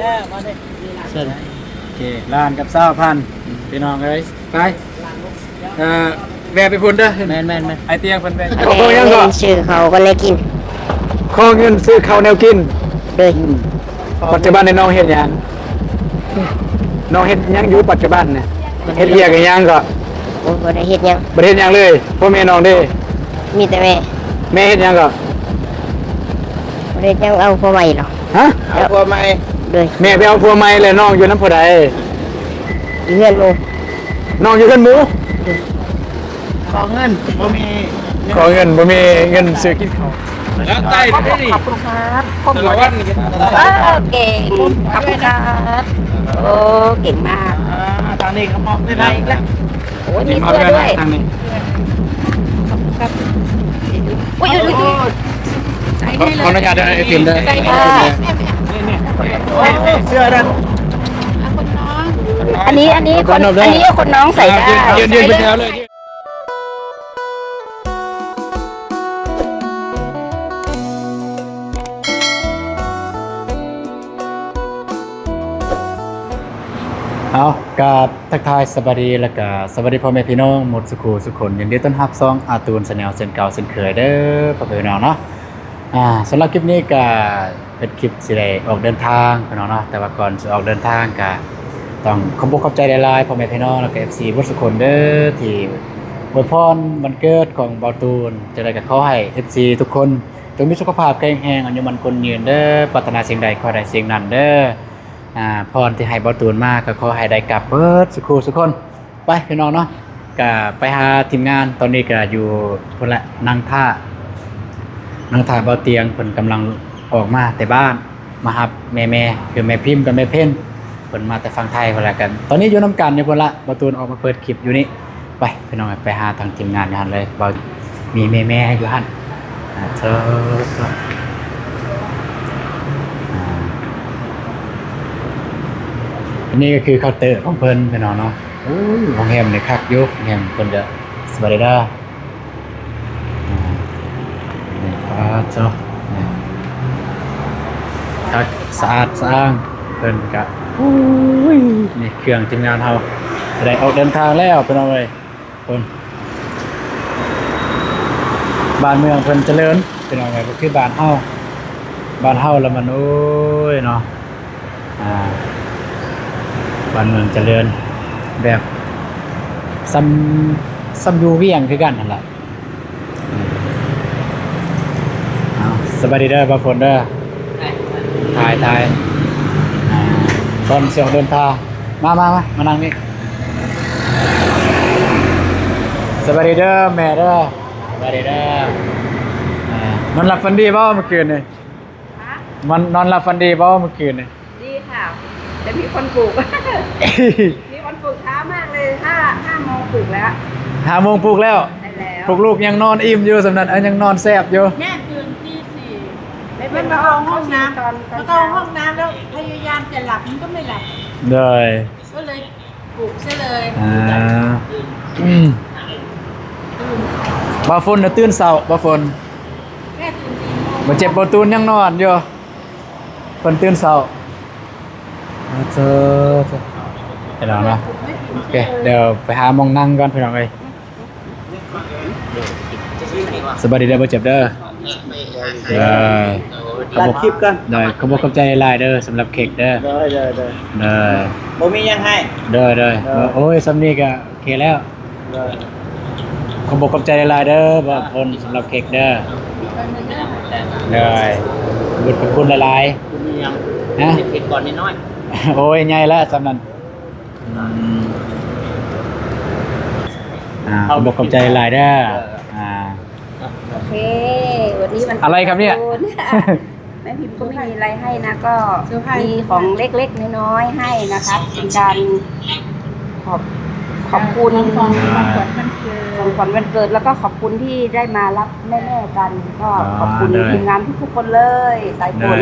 ເຊີນ ໂອເຄ ລ້ານກັບຊາວພັນ ພີ່ນ້ອງເອີຍ ໄປ ເອີ ແວ່ໄປພຸ້ນເດີ ແມ່ນໆໆ ອ້າຍຕຽງເພິ່ນແວ່ ຂອງຫຍັງກໍ ເງິນຊື້ເຂົ້າກັບແນວກິນ ຂໍເງິນຊື້ເຂົ້າແນວກິນ ໂດຍ ອືມ ປັດຈຸບັນນີ້ນ້ອງເຮັດຫຍັງ? ນ້ອງເຮັດຫຍັງຢູ່ປັດຈຸບັນນີ້? ເຮັດວຽກອີຫຍັງກໍ? ໂອ້ ບໍ່ໄດ້ເຮັດຫຍັງ ບໍ່ໄດ້ເຮັດຫຍັງເລີຍ. ພໍ່ແມ່ນ້ອງເດ? ມີແຕ່ແມ່. ແມ່ເຮັດຫຍັງກໍ? ບໍ່ໄດ້ເຮັດຫຍັງ ເອົາຜົວໃໝ່ເນາະ. ຮະ? ເອົາຜົວໃໝ່. ໂດຍ. ແມ່ໄປເອົາຜົວໃໝ່ແລ້ວ ນ້ອງຢູ່ນຳຜູ້ໃດ? ຢູ່ເຮືອນໝູ່. ນ້ອງຢູ່ເຮືອນໝູ່? ໂດຍ. ຂໍເງິນ ບໍ່ມີ ຂໍເງິນ ບໍ່ມີເງິນຊື້ກິນເຂົ້າ. ແລ້ວໄຕ້ໄດ້ນີ້ ຂອບຄຸນຄັບ ຄົບ ສາລະວັດນີ້ ເອີ ເກັ່ງ ຂອບຄຸນຄັບ ໂອ້ ເກັ່ງມາກ. ອ່າ ທາງນີ້ກໍມອບໄດ້ອີກແລ້ວ. ໂອ້ຍ ມີເສື້ອດ້ວຍ ທາງນີ້ ຂອບຄຸນຄັບ. ອຸ້ຍ ອຸ້ຍ ອຸ້ຍ ອຸ້ຍ ຂອ ຂໍອະນຸຍາດເດີ ໄອຕິມເດີ ໃສ່ຜ້າ ນີ້ ນີ້ ນີ້ ເສື້ອນັ້ນ ອັນນີ້ ອັນນີ້ຄົນ ອັນນີ້ຄົນນ້ອງໃສ່ໄດ້. ຢືນ ຢືນເປັນແຖວເລີຍ. ເອົາ ກາບທັກທາຍສະບາຍດີ ແລ້ວກະສະບາຍດີພໍ່ແມ່ພີ່ນ້ອງໝົດສູ່ຄູ່ສູ່ຄົນ. ຍິນດີຕ້ອນຮັບຊ່ອງອາຕູນແຊນແນວເຊັ່ນເກົ່າເຊັ່ນເຄີຍເດີພໍ່ແມ່ພີ່ນ້ອງເນາະ. ອ່າ ສຳລັບຄລິບນີ້ກະເປັນຄລິບຊິໄດ້ອອກເດີນທາງພີ່ນ້ອງເນາະ, ແຕ່ວ່າກ່ອນຊິອອກເດີນທາງກະຕ້ອງຂອບອົກຂອບໃຈຫຼາຍໆ ພໍ່ແມ່ພີ່ນ້ອງ ແລ້ວກະເອັຟຊີໝົດສູ່ຄົນເດີ ທີ່ອວຍພອນວັນເກີດຂອງບ່າວຕູນ. ຈັ່ງໃດກະຂໍໃຫ້ເອັຟຊີທຸກຄົນ ຈົ່ງມີສຸຂະພາບແຂງແຮງ ອາຍຸໝັ້ນຂວັນຍືນເດີ, ປາດຖະໜາສິ່ງໃດຂໍໃຫ້ໄດ້ສິ່ງນັ້ນເດີ. ອ່າ ພອນທີ່ໃຫ້ບ່າວຕູນມາກໍຂໍໃຫ້ໄດ້ກັບເບິດສູ່ຄູ່ສູ່ຄົນ. ໄປພີ່ນ້ອງເນາະ ກະໄປຫາທີມງານ. ຕອນນີ້ກະຢູ່ພຸ້ນແຫຼະ ນັ່ງຖ້າ ນັ່ງຖ້າບ່າວຕຽງ ເພິ່ນກຳລັງອອກມາແຕ່ບ້ານ ມາຮັບແມ່ໆ ຄືແມ່ພິມກັບແມ່ເພັນ ເພິ່ນມາແຕ່ຝັ່ງໄທພຸ້ນແຫຼະ. ກັນຕອນນີ້ຢູ່ນຳກັນຢູ່ພຸ້ນລະ ບ່າວຕູນອອກມາເປີດຄລິບຢູ່ນີ້. ໄປພີ່ນ້ອງ ໄປຫາທາງທີມງານຢູ່ຫັ້ນເລີຍ. ບ່າວ ມີແມ່ໆຢູ່ຫັ້ນ. ອ່າ ເທີ ເທີ ອ່າ ອັນນີ້ກໍຄືເຄົາເຕີຂອງເພິ່ນພີ່ນ້ອງເນາະ. ໂອ້ຍ ໂຮງແຮມນີ້ຄັກຢູ່ ໂຮງແຮມເພິ່ນກະສະບາຍດີເດີ. ອ່າ ນີ້ ປາດໂທ້ ນີ້ ຄັກ ສະອາດສະອ້າງ. ເພິ່ນກະ ໂອ້ຍ ນີ້ເຄື່ອງທີມງານເຮົາໄດ້ອອກເດີນທາງແລ້ວພີ່ນ້ອງເອີຍ. ພຸ້ນ ບ້ານເມືອງເພິ່ນຈະເລີນພີ່ນ້ອງເອີຍ ບໍ່ຄືບ້ານເຮົາ. ບ້ານເຮົາລະມັນ ໂອ້ຍເນາະ ອ່າ ບ້ານເມືອງຈະເລີນ ແບບສ່ຳ ສ່ຳຢູ່ວຽງຄືກັນຫັ້ນລະ. ເອົາ ສະບາຍດີເດີບ່າວຝົນເດີ. ຖ່າຍ ຖ່າຍ ອ່າ ກ່ອນຊິອອກເດີນທາງ ມາ ມາ ມາ ມານັ່ງນີ້. ສະບາຍດີເດີແມ່ເດີ. ສະບາຍດີເດີ. ອ່າ ນອນຫຼັບຝັນດີບໍ່ມື້ຄືນນີ້? ຮະ? ມັນນອນຫຼັບຝັນດີບໍ່ມື້ຄືນນີ້? ດີຄ່ະ ແຕ່ມີຄົນປຸກ ມີຄົນປຸກ ເຊົ້າມາກເລີຍ ຫ້າ ຫ້າໂມງປຸກແລ້ວ. ຫ້າໂມງປຸກແລ້ວ? ໃຊ່ແລ້ວ. ພວກລູກຍັງນອນອີ່ມຢູ່ສ່ຳນັ້ນ ເອີ ຍັງນອນແຊບຢູ່. ແມ່ຕື່ນຕີສີ່ ໄປເຂົ້າຫ້ອງນ້ຳ ເຂົ້າຫ້ອງນ້ຳແລ້ວ ພະຍາຍາມຈະຫຼັບ ມັນກໍໄມ່ຫຼັບ. ໂດຍ. ກໍເລີຍປຸກຊະເລີຍ. ອ່າ ບ່າວຝົນນະຕື່ນເຊົ້າ ບ່າວຝົນ. ແມ່ຕື່ນສີ່ໂມງ. ບໍ່ເຈັບ ບ່າວຕູນຍັງນອນຢູ່. ເພິ່ນຕື່ນເຊົ້າ. ເອີ ເອີ ເອີ ພີ່ນ້ອງເນາະ. ໂອເຄ ດຽວໄປຫາໝ່ອງນັ່ງກ່ອນພີ່ນ້ອງເອີຍ. ສະບາຍດີເດີ ບໍ່ເຈັບເດີ. ເອີ ຕັດຄລິບກ່ອນ. ໂດຍ ຂອບອົກຂອບໃຈຫຼາຍໆເດີ ສຳລັບເຄັກເດີ. ໂດຍ ໂດຍ ໂດຍ. ບໍ່ມີຫຍັງໃຫ້. ໂດຍ ໂດຍ ໂດຍ. ໂອ້ຍ ສ່ຳນີ້ກໍໂອເຄແລ້ວ. ໂດຍ ຂອບອົກຂອບໃຈຫຼາຍໆເດີບ່າວຝົນ ສຳລັບເຄັກເດີ. ໂດຍ ຂອບຄຸນຫຼາຍໆ. ບໍ່ມີຫຍັງ. ຮະ? ເປັນເຄັກກ້ອນນ້ອຍໆ. ໂອ້ຍ ໃຫຍ່ແລ້ວສ່ຳນັ້ນ. ອືມ ອ່າ ຂອບອົກຂອບໃຈຫຼາຍໆເດີ. ອ່າ ໂອເຄ ວັນນີ້ວັນ ອາໄລຄັບເນຍ? ແມ່ພິມກໍມີອາໄລໃຫ້ນະ ກໍມີຂອງເລັກໆນ້ອຍໆໃຫ້ນະຄະ ເປັນການຂອບ ຂອບຄຸນ ຂອງຂວັນວັນເກີດ ຂອງຂວັນວັນເກີດ ແລ້ວກໍຂອບຄຸນທີ່ໄດ້ມາຮັບແມ່ໆກັນ ກໍຂອບຄຸນທີມງານທຸກໆຄົນເລີຍ ສາຍຝົນ.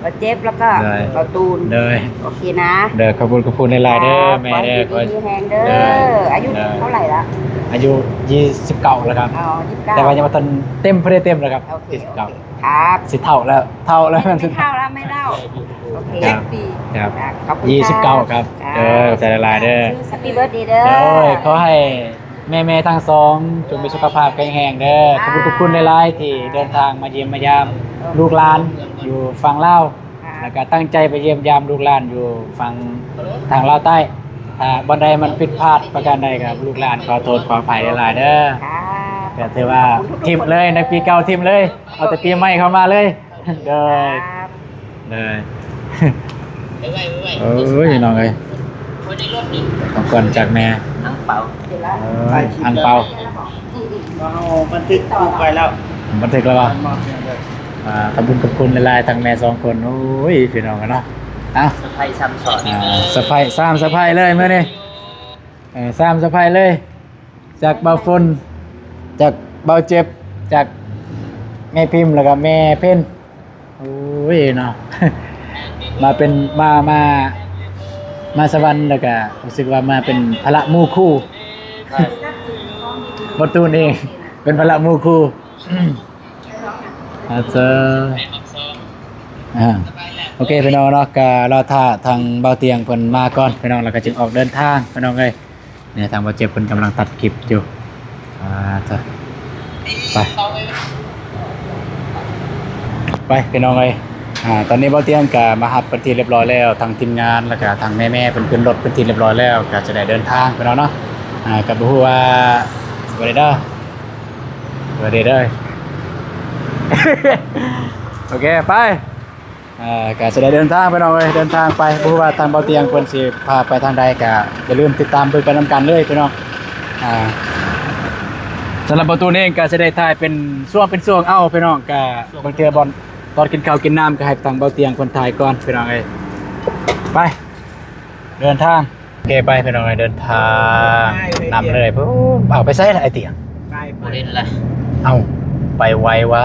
ບ່າວເຈັບ ແລ້ວກໍ ໂດຍ ບ່າວຕູນ ໂດຍ ໂອເຄນະ ໂດຍ ຂອບຄຸນ ຂອບຄຸນຫຼາຍໆເດີ ແມ່ເດີ ຂໍໃຫ້ຢູ່ດີມີແຮງເດີ ໂດຍ ອາຍຸ ໂດຍ ເທົ່າໃດລະ? ອາຍຸຊາວເກົ້າແລ້ວຄັບ ອໍ ຊາວເກົ້າ ແຕ່ວ່າຍັງບໍ່ທັນເຕັມ ບໍ່ໄດ້ເຕັມລະຄັບ ໂອເຄ ຊາວເກົ້າ ໂອເຄ ຄັບ ຊິເຖົ້າແລ້ວ ເຖົ້າແລ້ວ ແມ່ນ ເຖົ້າແລ້ວແມ່ເຖົ້າ ໂອເຄ ຈັກປີ ຄັບ ອ່າ ຂອບຄຸນ ຊາວເກົ້າ ຄັບ ເອີ ຂອບໃຈຫຼາຍໆເດີ ແຮບປີ້ເບີດເດເດີ ໂດຍ ຂໍໃຫ້ແມ່ໆທັງສອງ ຈົ່ງມີສຸຂະພາບແຂງແຮງເດີ ຂອບຄຸນ ຂອບຄຸນຫຼາຍໆທີ່ເດີນທາງມາຢ້ຽມມາຢາມລູກຫຼານຢູ່ຝັ່ງລາວ ແລ້ວກໍຕັ້ງໃຈໄປຢ້ຽມຢາມລູກຫຼານຢູ່ຝັ່ງທາງລາວໃຕ້ ຖ້າບ່ອນໃດມັນຜິດພາດປະການໃດກໍ ລູກຫຼານຂໍໂທດຂໍອະໄພຫຼາຍໆເດີ ກໍຖືວ່າຖິ້ມເລີຍ ໃນປີເກົ່າຖິ້ມເລີຍ ເອົາແຕ່ປີໃໝ່ເຂົ້າມາເລີຍ ໂດຍ ໂດຍ ໂອ້ຍ ນ້ອງເອີຍ ຂອງຂວັນຈາກແມ່ ອັງເປົາ ເອີ ອັງເປົາ ເຮົາບັນທຶກຮູບໄວ້ແລ້ວ ບັນທຶກແລ້ວບໍ່? ອ່າ ຂອບຄຸນ ຂອບຄຸນຫຼາຍໆ ທັງແມ່ສອງຄົນ ໂອ້ຍ ພີ່ນ້ອງເນາະ ເອົ້າ ສະໄພສາມຊ້ອນ ອ່າ ສະໄພ ສາມສະໄພເລີຍມື້ນີ້ ເອີ ສາມສະໄພເລີຍ ຈາກບ່າວຝົນ ຈາກບ່າວເຈັບ ຈາກແມ່ພິມ ແລ້ວກໍແມ່ເພັນ ໂອ້ຍເນາະ ມາເປັນ ມາ ມາ ມາສະຫວັນ ແລ້ວກະຮູ້ສຶກວ່າມາເປັນພາລະໝູ່ຄູ່ ບໍ່ຕູນເອງເປັນພາລະໝູ່ຄູ່ ອາເຈີ ອ່າ ໂອເຄ ພີ່ນ້ອງເນາະ ກະລໍຖ້າທາງບ່າວຕຽງເພິ່ນມາກ່ອນ ພີ່ນ້ອງ ແລ້ວກະຈຶ່ງອອກເດີນທາງ ພີ່ນ້ອງເອີຍ. ນີ້ທາງບ່າວເຈັບເພິ່ນກຳລັງຕັດຄລິບຢູ່ ອ່າ ໄປ ໄປພີ່ນ້ອງເອີຍ ອ່າ ຕອນນີ້ບ່າວຕຽງກະມາຮັບເປັນທີ່ລຽບຮ້ອຍແລ້ວ ທັງທີມງານ ແລ້ວກະທັງແມ່ໆເພິ່ນຂຶ້ນລົດເປັນທີ່ລຽບຮ້ອຍແລ້ວ ກະຈະໄດ້ເດີນທາງພີ່ນ້ອງເນາະ ອ່າ ກະບໍ່ຮູ້ວ່າ ສະບາຍດີເດີ ສະບາຍດີເດີ ໂອເຄ ໄປ. ເອີ ກະຊິໄດ້ເດີນທາງພີ່ນ້ອງເອີຍ ເດີນທາງໄປ ບໍ່ຮູ້ວ່າທາງບ່າວຕຽງເພິ່ນຊິພາໄປທາງໃດ ກະຢ່າລືມຕິດຕາມເບິ່ງໄປນຳກັນເລີຍພີ່ນ້ອງ ອ່າ ສຳລັບບ່າວຕູນເອງກະຊິໄດ້ຖ່າຍເປັນຊ່ວງເປັນຊ່ວງເອົາພີ່ນ້ອງ ກະບາງເທື່ອບ່ອນຕອນກິນເຂົ້າກິນນ້ຳກະໃຫ້ທາງບ່າວຕຽງເພິ່ນຖ່າຍກ່ອນພີ່ນ້ອງເອີຍ ໄປ ເດີນທາງ. ໂອເຄ ໄປພີ່ນ້ອງເອີຍ ເດີນທາງນຳເລີຍພຸ້ນ ເອົາ ໄປໃສລະໄອ້ຕຽງ ບໍ່ເຫັນລະ ເອົ້າ ໄປໄວວະ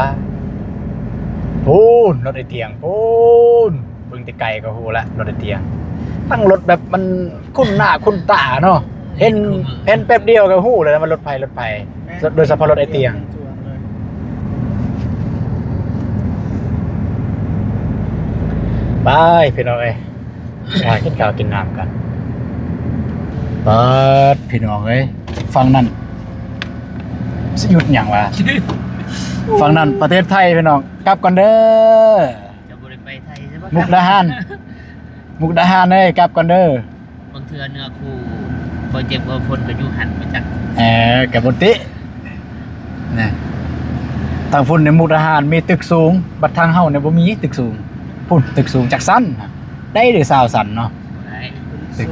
ພຸ້ນ ລົດໄອ້ຕຽງພຸ້ນ ເບິ່ງແຕ່ໄກກໍຮູ້ລະ ລົດໄອ້ຕຽງ ທັງລົດແບບມັນຄຸ້ນໜ້າຄຸ້ນຕາເນາະ ເຫັນ ເຫັນແປັບດຽວກໍຮູ້ແລ້ວວ່າລົດໃຜ ລົດໃຜ ໂດຍສະເພາະລົດໄອ້ຕຽງ ໄປພີ່ນ້ອງເອີຍ. ມາກິນເຂົ້າກິນນ້ຳກັນ ປາດ ພີ່ນ້ອງເອີຍ ຝັ່ງນັ້ນ ຊິຢຸດຫຍັງວະ ຝັ່ງນັ້ນປະເທດໄທພີ່ນ້ອງ ກັບກ່ອນເດີ ຈະບໍ່ໄດ້ໄປໄທໃຊ່ບໍ່ ມຸກດາຫານ ມຸກດາຫານເອີຍ ກັບກ່ອນເດີ ບາງເທື່ອເນື້ອຄູ່ບໍ່ເຈັບບໍ່ພົນກໍຢູ່ຫັ້ນບໍ່ຈັກ ເອີ ກໍບໍ່ຕິ ນະ ທາງພຸ້ນໃນມຸກດາຫານມີຕຶກສູງ ບັດທາງເຮົານີ້ບໍ່ມີຕຶກສູງ ພຸ້ນຕຶກສູງຈັກຊັ້ນ ໄດ້ເດຊາວຊັ້ນເນາະ ບໍ່ໄດ້ ຕຶກ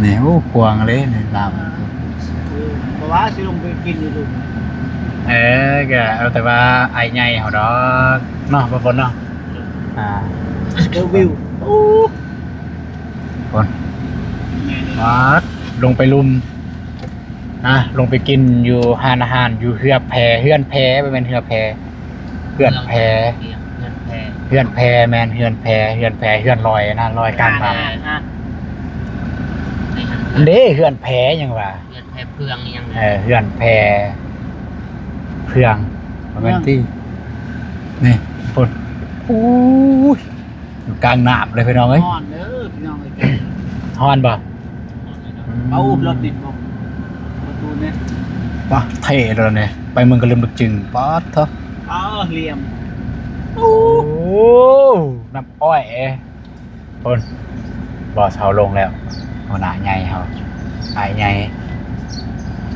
ນີ້ ໂອ້ ກວ້າງເລີຍນີ້ນ້ຳ ເອີ ບໍ່ວ່າຊິລົງໄປກິນຢູ່ລຸ່ມ ເອີ ກະເອົາແຕ່ວ່າອ້າຍໃຫຍ່ເຮົາດອກເນາະ ບໍ່ຝົນເນາະ ອ່າ ເດີວິວ ໂອ້ ພຸ້ນ ປາດ ລົງໄປລຸ່ມ ອ່າ ລົງໄປກິນຢູ່ຮ້ານອາຫານ ຢູ່ເຮືອແພ ເຮືອນແພ ບໍ່ແມ່ນເຮືອແພ ເຮືອນແພ ເຮືອນແພ ເຮືອນແພ ແມ່ນເຮືອນແພ ເຮືອນແພ ເຮືອນລອຍນະ ລອຍກາງນ້ຳ ເດ້ ເຮືອນແພຫຍັງວະ ເຮືອນແພເພື່ອງອີ່ຫຍັງ ເອີ ເຮືອນແພເພື່ອງ ບໍ່ແມ່ນຕິ ນີ້ພຸ້ນ ໂອ້ຍ ຢູ່ກາງນ້ຳເລີຍພີ່ນ້ອງເອີຍ ຮ້ອນເດີພີ່ນ້ອງເອີຍ ຮ້ອນບໍ່ ເອົາລົດນີ້ບໍ່ ປະຕູນີ້ ປະເທລະນີ້ ໄປເມືອງກະລຶມລຶກຈຶ່ງ ປາດເຖາະ ເອີ ຫຼຽມ ໂອ້ ນ້ຳອ້ອຍ ພຸ້ນ ບອສເຮົາລົງແລ້ວ ຫົວໜ້າໃຫຍ່ເຮົາ ອ້າຍໃຫຍ່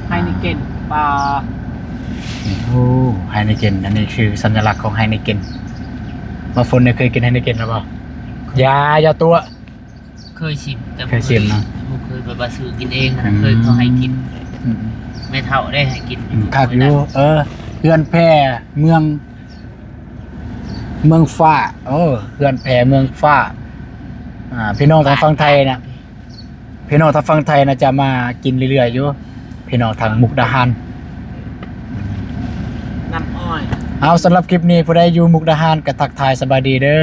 ໄຮເນເກັນ ປາ ໂອ້ ໄຮເນເກັນ ອັນນີ້ຄືສັນຍະລັກຂອງໄຮເນເກັນ ມາຝົນເຄີຍກິນໄຮເນເກັນແລ້ວບໍ່? ຢ່າ ຢ່າຕົວະ ເຄີຍຊິມ ແຕ່ ເຄີຍຊິມເນາະ ບໍ່ເຄີຍແບບວ່າຊື້ກິນເອງນະ ອືມ ເຄີຍເຂົາໃຫ້ກິນ ອືມ ແມ່ເຖົ້າໄດ້ໃຫ້ກິນ ອືມ ຄັກຢູ່ ເອີ ເຮືອນແພເມືອງ ເມືອງຟ້າ ໂອ້ ເຮືອນແພເມືອງຟ້າ ອ່າ ພີ່ນ້ອງທາງຝັ່ງໄທນະ ພີ່ນ້ອງທາງຝັ່ງໄທນະຈະມາກິນເລື້ອຍໆຢູ່ ພີ່ນ້ອງທາງມຸກດາຫານ ນ້ຳອ້ອຍ ເອົາ ສຳລັບຄລິບນີ້ ຜູ້ໃດຢູ່ມຸກດາຫານກໍທັກທາຍສະບາຍດີເດີ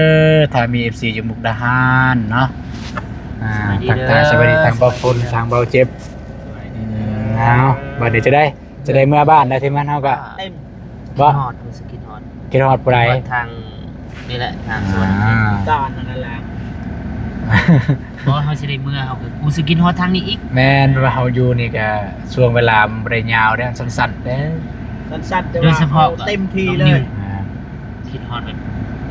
ຖ້າມີເອັຟຊີຢູ່ມຸກດາຫານເນາະ ອ່າ ສະບາຍດີເດີ ທັກທາຍສະບາຍດີທາງເບົາຝົນ ສະບາຍດີເດີ ທາງເບົາເຈັບ ອືມ ເອົາ ບາດນີ້ຈະໄດ້ ຈະໄດ້ເມືອບ້ານແລ້ວ ທີມງານເຮົາກໍ ເຕັມ ບໍ່ ຄິດຮອດ ຮູ້ສຶກຄິດຮອດ ຄິດຮອດຜູ້ໃດ? ຄິດຮອດທາງນີ້ແຫຼະ ທາງສະຫວັນນະເຂດ ອ່າ ການນັ້ນແຫຼະ ບໍ່ ເຮົາຊິໄດ້ເມືອ ເຮົາກໍຮູ້ສຶກຄິດຮອດທາງນີ້ອີກ ແມ່ນ ເພາະວ່າເຮົາຢູ່ນີ້ກໍຊ່ວງເວລາມັນບໍ່ໄດ້ຍາວເດ້ ສັ້ນໆເດ້ ສັ້ນໆ ແຕ່ວ່າ ໂດຍສະເພາະ ເຮົາເຕັມທີ່ເລີຍ ນ້ອງນິວ ອ່າ ຄິດຮອດແບບ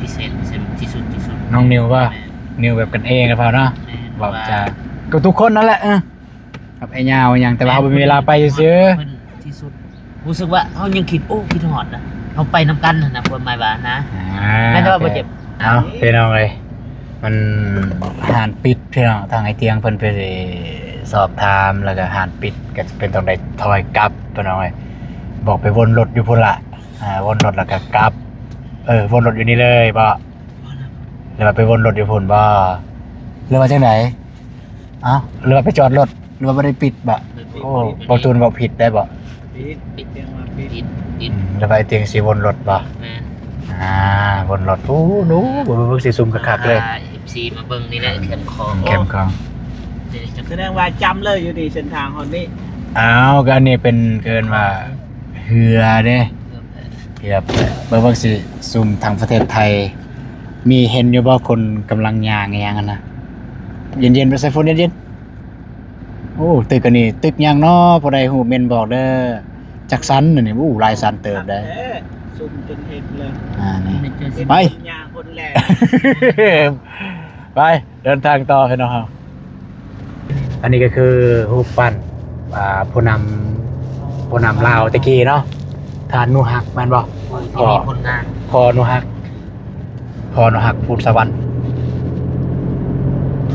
ພິເສດ ພິເສດທີ່ສຸດ ທີ່ສຸດ ນ້ອງນິວວ່າ ແມ່ນ ນິວແບບກັນເອງກັບເຮົາເນາະ ແມ່ນ ເວົ້າຈາ ວ່າ ກັບທຸກຄົນນັ້ນແຫຼະ ເອີ ກັບໄອ້ຍາວຫຍັງ ແຕ່ວ່າເຮົາບໍ່ມີເວລາໄປຊື່ໆ ເພິ່ນທີ່ສຸດ ຮູ້ສຶກວ່າເຮົາຍັງຄິດ ໂອ້ ຄິດຮອດນະ ເຮົາໄປນຳກັນຫັ້ນນະ ຄວາມໝາຍວ່ານະ ອ່າ ແມ່ນແຕ່ວ່າບໍ່ເຈັບ ເອົາ ພີ່ນ້ອງເອີຍ ມັນຮ້ານປິດພີ່ນ້ອງ ທາງໄອ້ຕຽງເພິ່ນໄປສອບຖາມ ແລ້ວກໍຮ້ານປິດ ກໍຈະເປັນຕ້ອງໄດ້ຖອຍກັບພີ່ນ້ອງເອີຍ ບອກໄປວົນລົດຢູ່ພຸ້ນລະ ອ່າ ວົນລົດແລ້ວກໍກັບ ເອີ ວົນລົດຢູ່ນີ້ເລີຍບໍ ຫຼືວ່າໄປວົນລົດຢູ່ພຸ້ນບໍ ຫຼືວ່າຈັ່ງໃດ? ເອົ້າ ຫຼືວ່າໄປຈອດລົດ ຫຼືວ່າບໍ່ໄດ້ປິດບໍ? ໂອ້ ບໍ່ປິດ ບໍ່ປິດ ບໍ່ຕູນເວົ້າຜິດໄດ້ບໍ? ປິດ ປິດ ຕຽງວ່າປິດ ປິດ ປິດ ອືມ ແລ້ວວ່າໄອ້ຕຽງຊິວົນລົດບໍ? ແມ່ນ ອ່າ ວົນລົດ ໂອ້ ດູ ເບິ່ງ ເບິ່ງຊິຊຸ່ມຄັກໆເລີຍ ອ່າ ເອັຟຊີ ມາເບິ່ງນີ້ແຫຼະ ແຄມຂອງ ແຄມຂອງ ສະແດງວ່າຈຳເລີຍຢູ່ນີ້ ເສັ້ນທາງຮອດນີ້ ອ້າວ ກໍອັນນີ້ເປັນ ເອີ້ນວ່າເຮືອເດ້ ເຮືອແພ ເຮືອແພ ເບິ່ງ ເບິ່ງຊິຊຸ່ມທາງປະເທດໄທ ມີເຫັນຢູ່ບໍ່ ຄົນກຳລັງຍ່າງອີ່ຫຍັງຫັ້ນນະ ເຢັນໆ ໄປໃສ່ຝົນເຢັນໆ ໂອ້ ຕຶກອັນນີ້ຕຶກຫຍັງເນາະ ຜູ້ໃດຮູ້ເມັ້ນບອກເດີ ຈັກຊັ້ນອັນນີ້ ໂອ້ ຫຼາຍຊັ້ນເຕີບໄດ໋ ຊຸ່ມຈົນເຫັນເລີຍ ອ່າ ນີ້ ໄປ ຄົນຍ່າງຄົນແລ່ນ ໄປ ເດີນທາງຕໍ່ພີ່ນ້ອງເຮົາ ອັນນີ້ກໍຄືຮູບປັ້ນ ອ່າ ຜູ້ນຳ ຜູ້ນຳລາວແຕ່ກີ້ເນາະ ທ່ານໜູຮັກແມ່ນບໍ່? ຜູ້ທີ່ມີຜົນງານ ພໍ່ໜູຮັກ ພໍ່ໜູຮັກ ພູນສະຫວັນ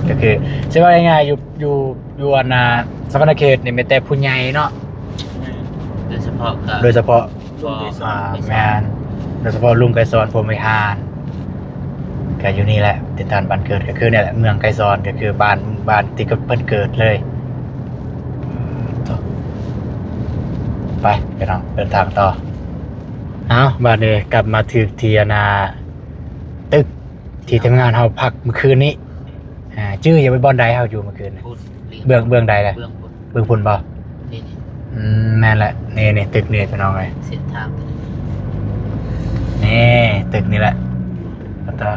ກໍຄື ຊິເວົ້າງ່າຍໆ ຢູ່ ຢູ່ ຢູ່ອັນນ່າ ສະຫວັນນະເຂດນີ້ ມີແຕ່ຜູ້ໃຫຍ່ເນາະ ໂດຍສະເພາະ ໂດຍສະເພາະ ລຸງໄກສອນ ອ່າ ແມ່ນ ໂດຍສະເພາະລຸງໄກສອນ ພົມວິຫານ ກໍຢູ່ນີ້ແຫຼະ ຖິ່ນຖານບ້ານເກີດ ກໍຄືນີ້ແຫຼະ ເມືອງໄກສອນ ກໍຄືບ້ານ ບ້ານທີ່ເພິ່ນເກີດເລີຍ ໄປ ພີ່ນ້ອງ ເດີນທາງຕໍ່ ເອົາ ບາດນີ້ກັບມາຖືກທີ່ອັນນ່າ ຕຶກທີ່ທີມງານເຮົາພັກມື້ຄືນນີ້ ອ່າ ຈື່ຢູ່ ບ່ອນໃດເຮົາຢູ່ມື້ຄືນ ເບື້ອງ ເບື້ອງໃດລະ? ເບື້ອງພຸ້ນ ເບື້ອງພຸ້ນບໍ? ນີ້ ນີ້ ອືມ ແມ່ນແຫຼະ ນີ້ ນີ້ ຕຶກນີ້ພີ່ນ້ອງເອີຍ ເສັ້ນທາງ ນີ້ ຕຶກນີ້ແຫຼະ ແລ້ວກໍ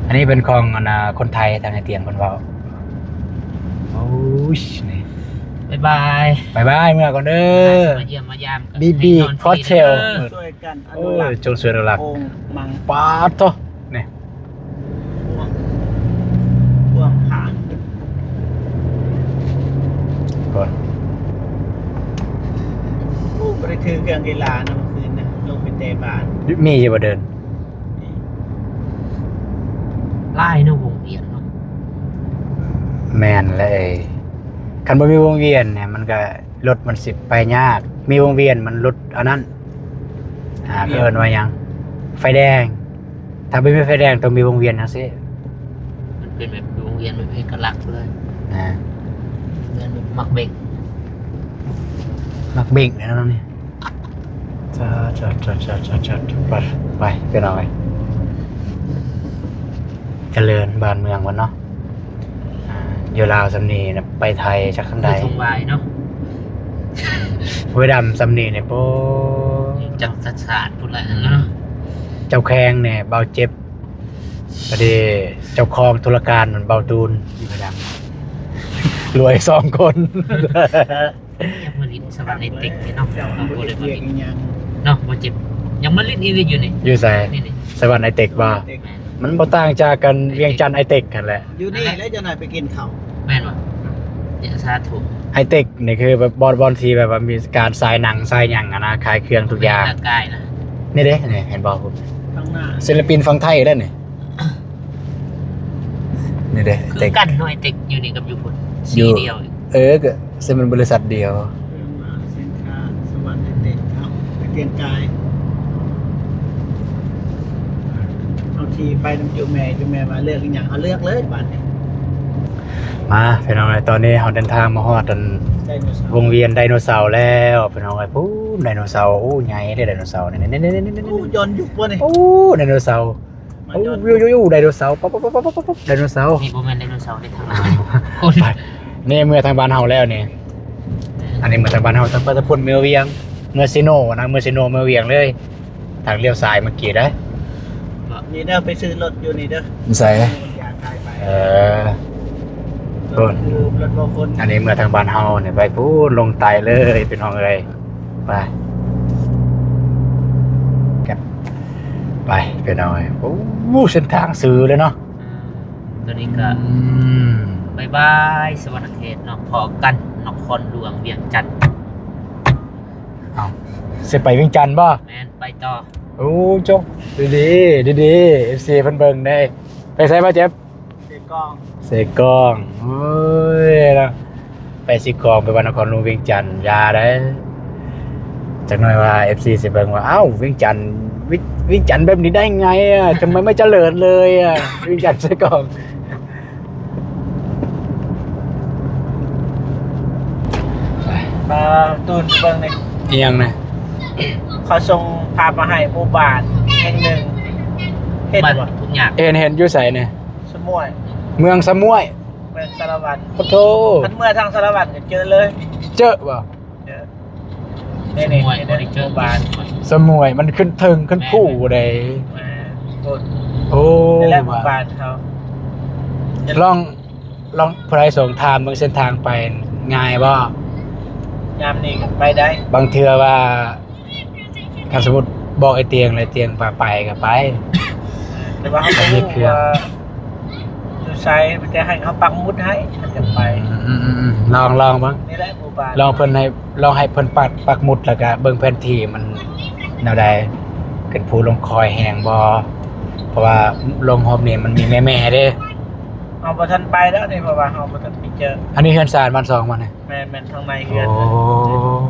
ອັນນີ້ເປັນຂອງອັນນ່າ ຄົນໄທ ທາງໄອ້ຕຽງເພິ່ນເວົ້າ ໂອ້ຍ ນີ້ ບາຍບາຍ ບາຍບາຍ ເມືອກ່ອນເດີ ມາຢ້ຽມມາຢາມ ບີບີ ໂຮເທວ ຊ່ວຍກັນ ໂອ້ຍ ຈົງຊ່ວຍອະນຸລັກ ໂອ້ ມັງ ປາດໂທ້ ນີ້ ພວກ ພວກຜ່ານ ໂອ້ຍ ໂອ້ ບໍ່ໄດ້ຖືເຄື່ອງກິລານຳຄືນນະ ລົງໄປເຕະບານ ມີຢູ່ບໍ່ເດີ່ນ? ຫຼາຍເນາະ ວົງວຽນເນາະ ແມ່ນແຫຼະ ຄັນບໍ່ມີວົງວຽນນີ້ ມັນກະ ລົດມັນຊິໄປຍາກ ມີວົງວຽນມັນຫຼຸດອັນນັ້ນ ອ່າ ເຂົາເອີ້ນວ່າຫຍັງ ໄຟແດງ ຖ້າບໍ່ມີໄຟແດງຕ້ອງມີວົງວຽນຈັ່ງຊີ້ ມັນເປັນແບບວົງວຽນແບບເອກະລັກເລີຍ ອ່າ ວຽນແບບມັກເບັກ ມັກເບັກແນວນັ້ນນີ້ ຈະ ຈະ ໄປ ໄປ ພີ່ນ້ອງເອີຍ ຈະເລີນບ້ານເມືອງເພິ່ນເນາະ ອ່າ ຢູ່ລາວສ່ຳນີ້ນະ ໄປໄທຈັກສ່ຳໃດ ຄືທົ່ງວາຍເນາະ ເວດາມສ່ຳນີ້ນີ້ ໂອ້ ຈັກສະຊາດພຸ້ນແຫຼະເນາະ ເຈົ້າແຂວງນີ້ເບົາເຈັບ ປະເດ ເຈົ້າຂອງທຸລະການມັນເບົາຕູນ ເວດາມ ລວຍສອງຄົນ ຢາກມາຫຼິ້ນສະຫວັນໄອເຕັກນີ້ເນາະ ເຮົາບໍ່ໄດ້ມາຫຼິ້ນເນາະ ບໍ່ເຈັບ ຢາກມາຫຼິ້ນອີ່ຫຼີຢູ່ນີ້ ຢູ່ໃສ? ນີ້ ນີ້ ສະຫວັນໄອເຕັກບໍ່? ແມ່ນ ມັນບໍ່ຕ່າງຈາກກັນ ວຽງຈັນໄອເຕັກຫັ້ນແຫຼະ ຢູ່ນີ້ແຫຼະ ຈັກໜ້ອຍໄປກິນເຂົ້າ ແມ່ນບໍ່? ເດ ສາທຸ ໄອເຕັກນີ້ຄືແບບບ່ອນ ບ່ອນທີ່ແບບວ່າມີການສາຍໜັງສາຍຫຍັງຫັ້ນນະ ຂາຍເຄື່ອງທຸກຢ່າງ ນີ້ເດ້ ນີ້ເຫັນບໍ່? ທາງໜ້າ ສິນລະປິນຝັ່ງໄທເດ້ນີ້. ນີ້ເດ້ ຄືກັນເນາະ ໄອເຕັກຢູ່ນີ້ກັບຢູ່ພຸ້ນ ສີດຽວ ເອີ ກໍເຊິ່ງມັນບໍລິສັດດຽວ ເອີ້ນວ່າເສັ້ນທາງສະຫວັນໄອເຕັກເນາະ ໄປກຽງກາຍ ເອົາທີ່ໄປນຳຈຸແມ່ ຈຸແມ່ວ່າເລືອກອີ່ຫຍັງ ເຮົາເລືອກເລີຍບາດນີ້ ມາ ພີ່ນ້ອງເອີຍ ຕອນນີ້ເຮົາເດີນທາງມາຮອດອັນ ໄດໂນເສົາ ວົງວຽນໄດໂນເສົາແລ້ວ ພີ່ນ້ອງເອີຍ ພຸ້ນ ໄດໂນເສົາ ໂອ້ ໃຫຍ່ເດ້ໄດໂນເສົານີ້ ໂອ້ ຍ້ອນຍຸກບໍ່ນີ້ ໂອ້ ໄດໂນເສົາ ໂອ້ ວິວໆ ໄດໂນເສົາ ປັບໆ ໄດໂນເສົາ ນີ້ບໍ່ແມ່ນໄດໂນເສົາເດ້ ທາງນັ້ນ ນີ້ເມືອທາງບ້ານເຮົາແລ້ວນີ້ ອັນນີ້ເມືອທາງບ້ານເຮົາ ທາງໄປທາງພຸ້ນເມືອວຽງ ເມືອເຊໂນນະ ເມືອເຊໂນ ເມືອວຽງເລີຍ ທາງລ້ຽວຊ້າຍເມື່ອກີ້ເດ້ ນີ້ເດີ ໄປຊື້ລົດຢູ່ນີ້ເດີ ໃສ ເອີ ພຸ້ນ ລົດບໍ່ຄົນ ອັນນີ້ເມືອທາງບ້ານເຮົານີ້ ໄປພຸ້ນ ລົງໃຕ້ເລີຍ ພີ່ນ້ອງເອີຍ ໄປ ໄປ ພີ່ນ້ອງເອີຍ ໂອ້ ເສັ້ນທາງຊື່ເລີຍເນາະ ອືມ ຕອນນີ້ກໍ ອືມ ບາຍບາຍ ສະຫວັນນະເຂດເນາະ ພໍ້ກັນ ນະຄອນຫຼວງວຽງຈັນ ເອົ້າ ຊິໄປວຽງຈັນບໍ່? ແມ່ນ ໄປຕໍ່ ໂອ້ ຈົບ ດີໆ ດີໆ ເອັຟຊີ ເພິ່ນເບິ່ງເດ້ ໄປໃສບໍ່ ເຈັບ? ເຊກອງ ເຊກອງ ໂອ້ຍ ເນາະ ໄປເຊກອງ ໄປວັດນະຄອນຫຼວງວຽງຈັນ ຢ່າເດ້ ຈັກໜ້ອຍວ່າ ເອັຟຊີ ຊິເບິ່ງວ່າ ອ້າວ ວຽງຈັນ ວຽງ ວຽງຈັນແບບນີ້ໄດ້ໄງອະ ທຳໄມໄມ່ຈະເລີນເລີຍອະ ວຽງຈັນເຊກອງ ເອີ ຕູນເບິ່ງນີ້ ອີ່ຫຍັງນະ? ເຂົາສົ່ງພາບມາໃຫ້ ໝູ່ບ້ານແຫ່ງໜຶ່ງ ເຫັນບໍ່? ເຫັນ ເຫັນ ຢູ່ໃສນະ? ສະໝວຍ ເມືອງສະໝວຍ ແຂວງສາລະວັນ ໂອ້ໂທ ຄັນເມືອທາງສາລະວັນກໍເຈີເລີຍ ເຈີບໍ່? ເຈີ ນີ້ ສະໝວຍ ນີ້ ບໍ່ໄດ້ເຈີ ໝູ່ບ້ານ ສະໝວຍ ມັນຂຶ້ນເທິງຂຶ້ນພູໃດ ແມ່ນ ໂອ້ ນີ້ແຫຼະ ໝູ່ບ້ານເຂົາ ລອງ ລອງ ຜູ້ໃດສົ່ງຖາມເບິ່ງເສັ້ນທາງໄປງ່າຍບໍ່? ຍາມນີ້ກໍໄປໄດ້ ບາງເທື່ອວ່າ ຄັນສົມມຸດບອກໄອ້ຕຽງ ແລ້ວຕຽງວ່າໄປກໍໄປ ແຕ່ວ່າເຮົາບໍ່ຮູ້ວ່າຢູ່ໃສ ມີແຕ່ໃຫ້ເຂົາປັກໝຸດໃຫ້ ມັນຈະໄປ ອືມໆໆ ລອງ ລອງເບິ່ງ ນີ້ແຫຼະໝູ່ບ້ານ ລອງເພິ່ນໃຫ້ ລອງໃຫ້ເພິ່ນປັກ ປັກໝຸດ ແລ້ວກະເບິ່ງແຜນທີ່ມັນແນວໃດ ຂຶ້ນພູລົງຄອຍແຮງບໍ່ ເພາະວ່າລົງຮອບນີ້ມັນມີແມ່ໆເດ້ ເຮົາບໍ່ທັນໄປແລ້ວນີ້ ເພາະວ່າເຮົາບໍ່ທັນໄປເຈີ ອັນນີ້ເຮືອນຊານບ້ານຊ່ອງບໍ່ນີ້? ແມ່ນ ແມ່ນ ທາງໃນເຮືອນ ໂອ້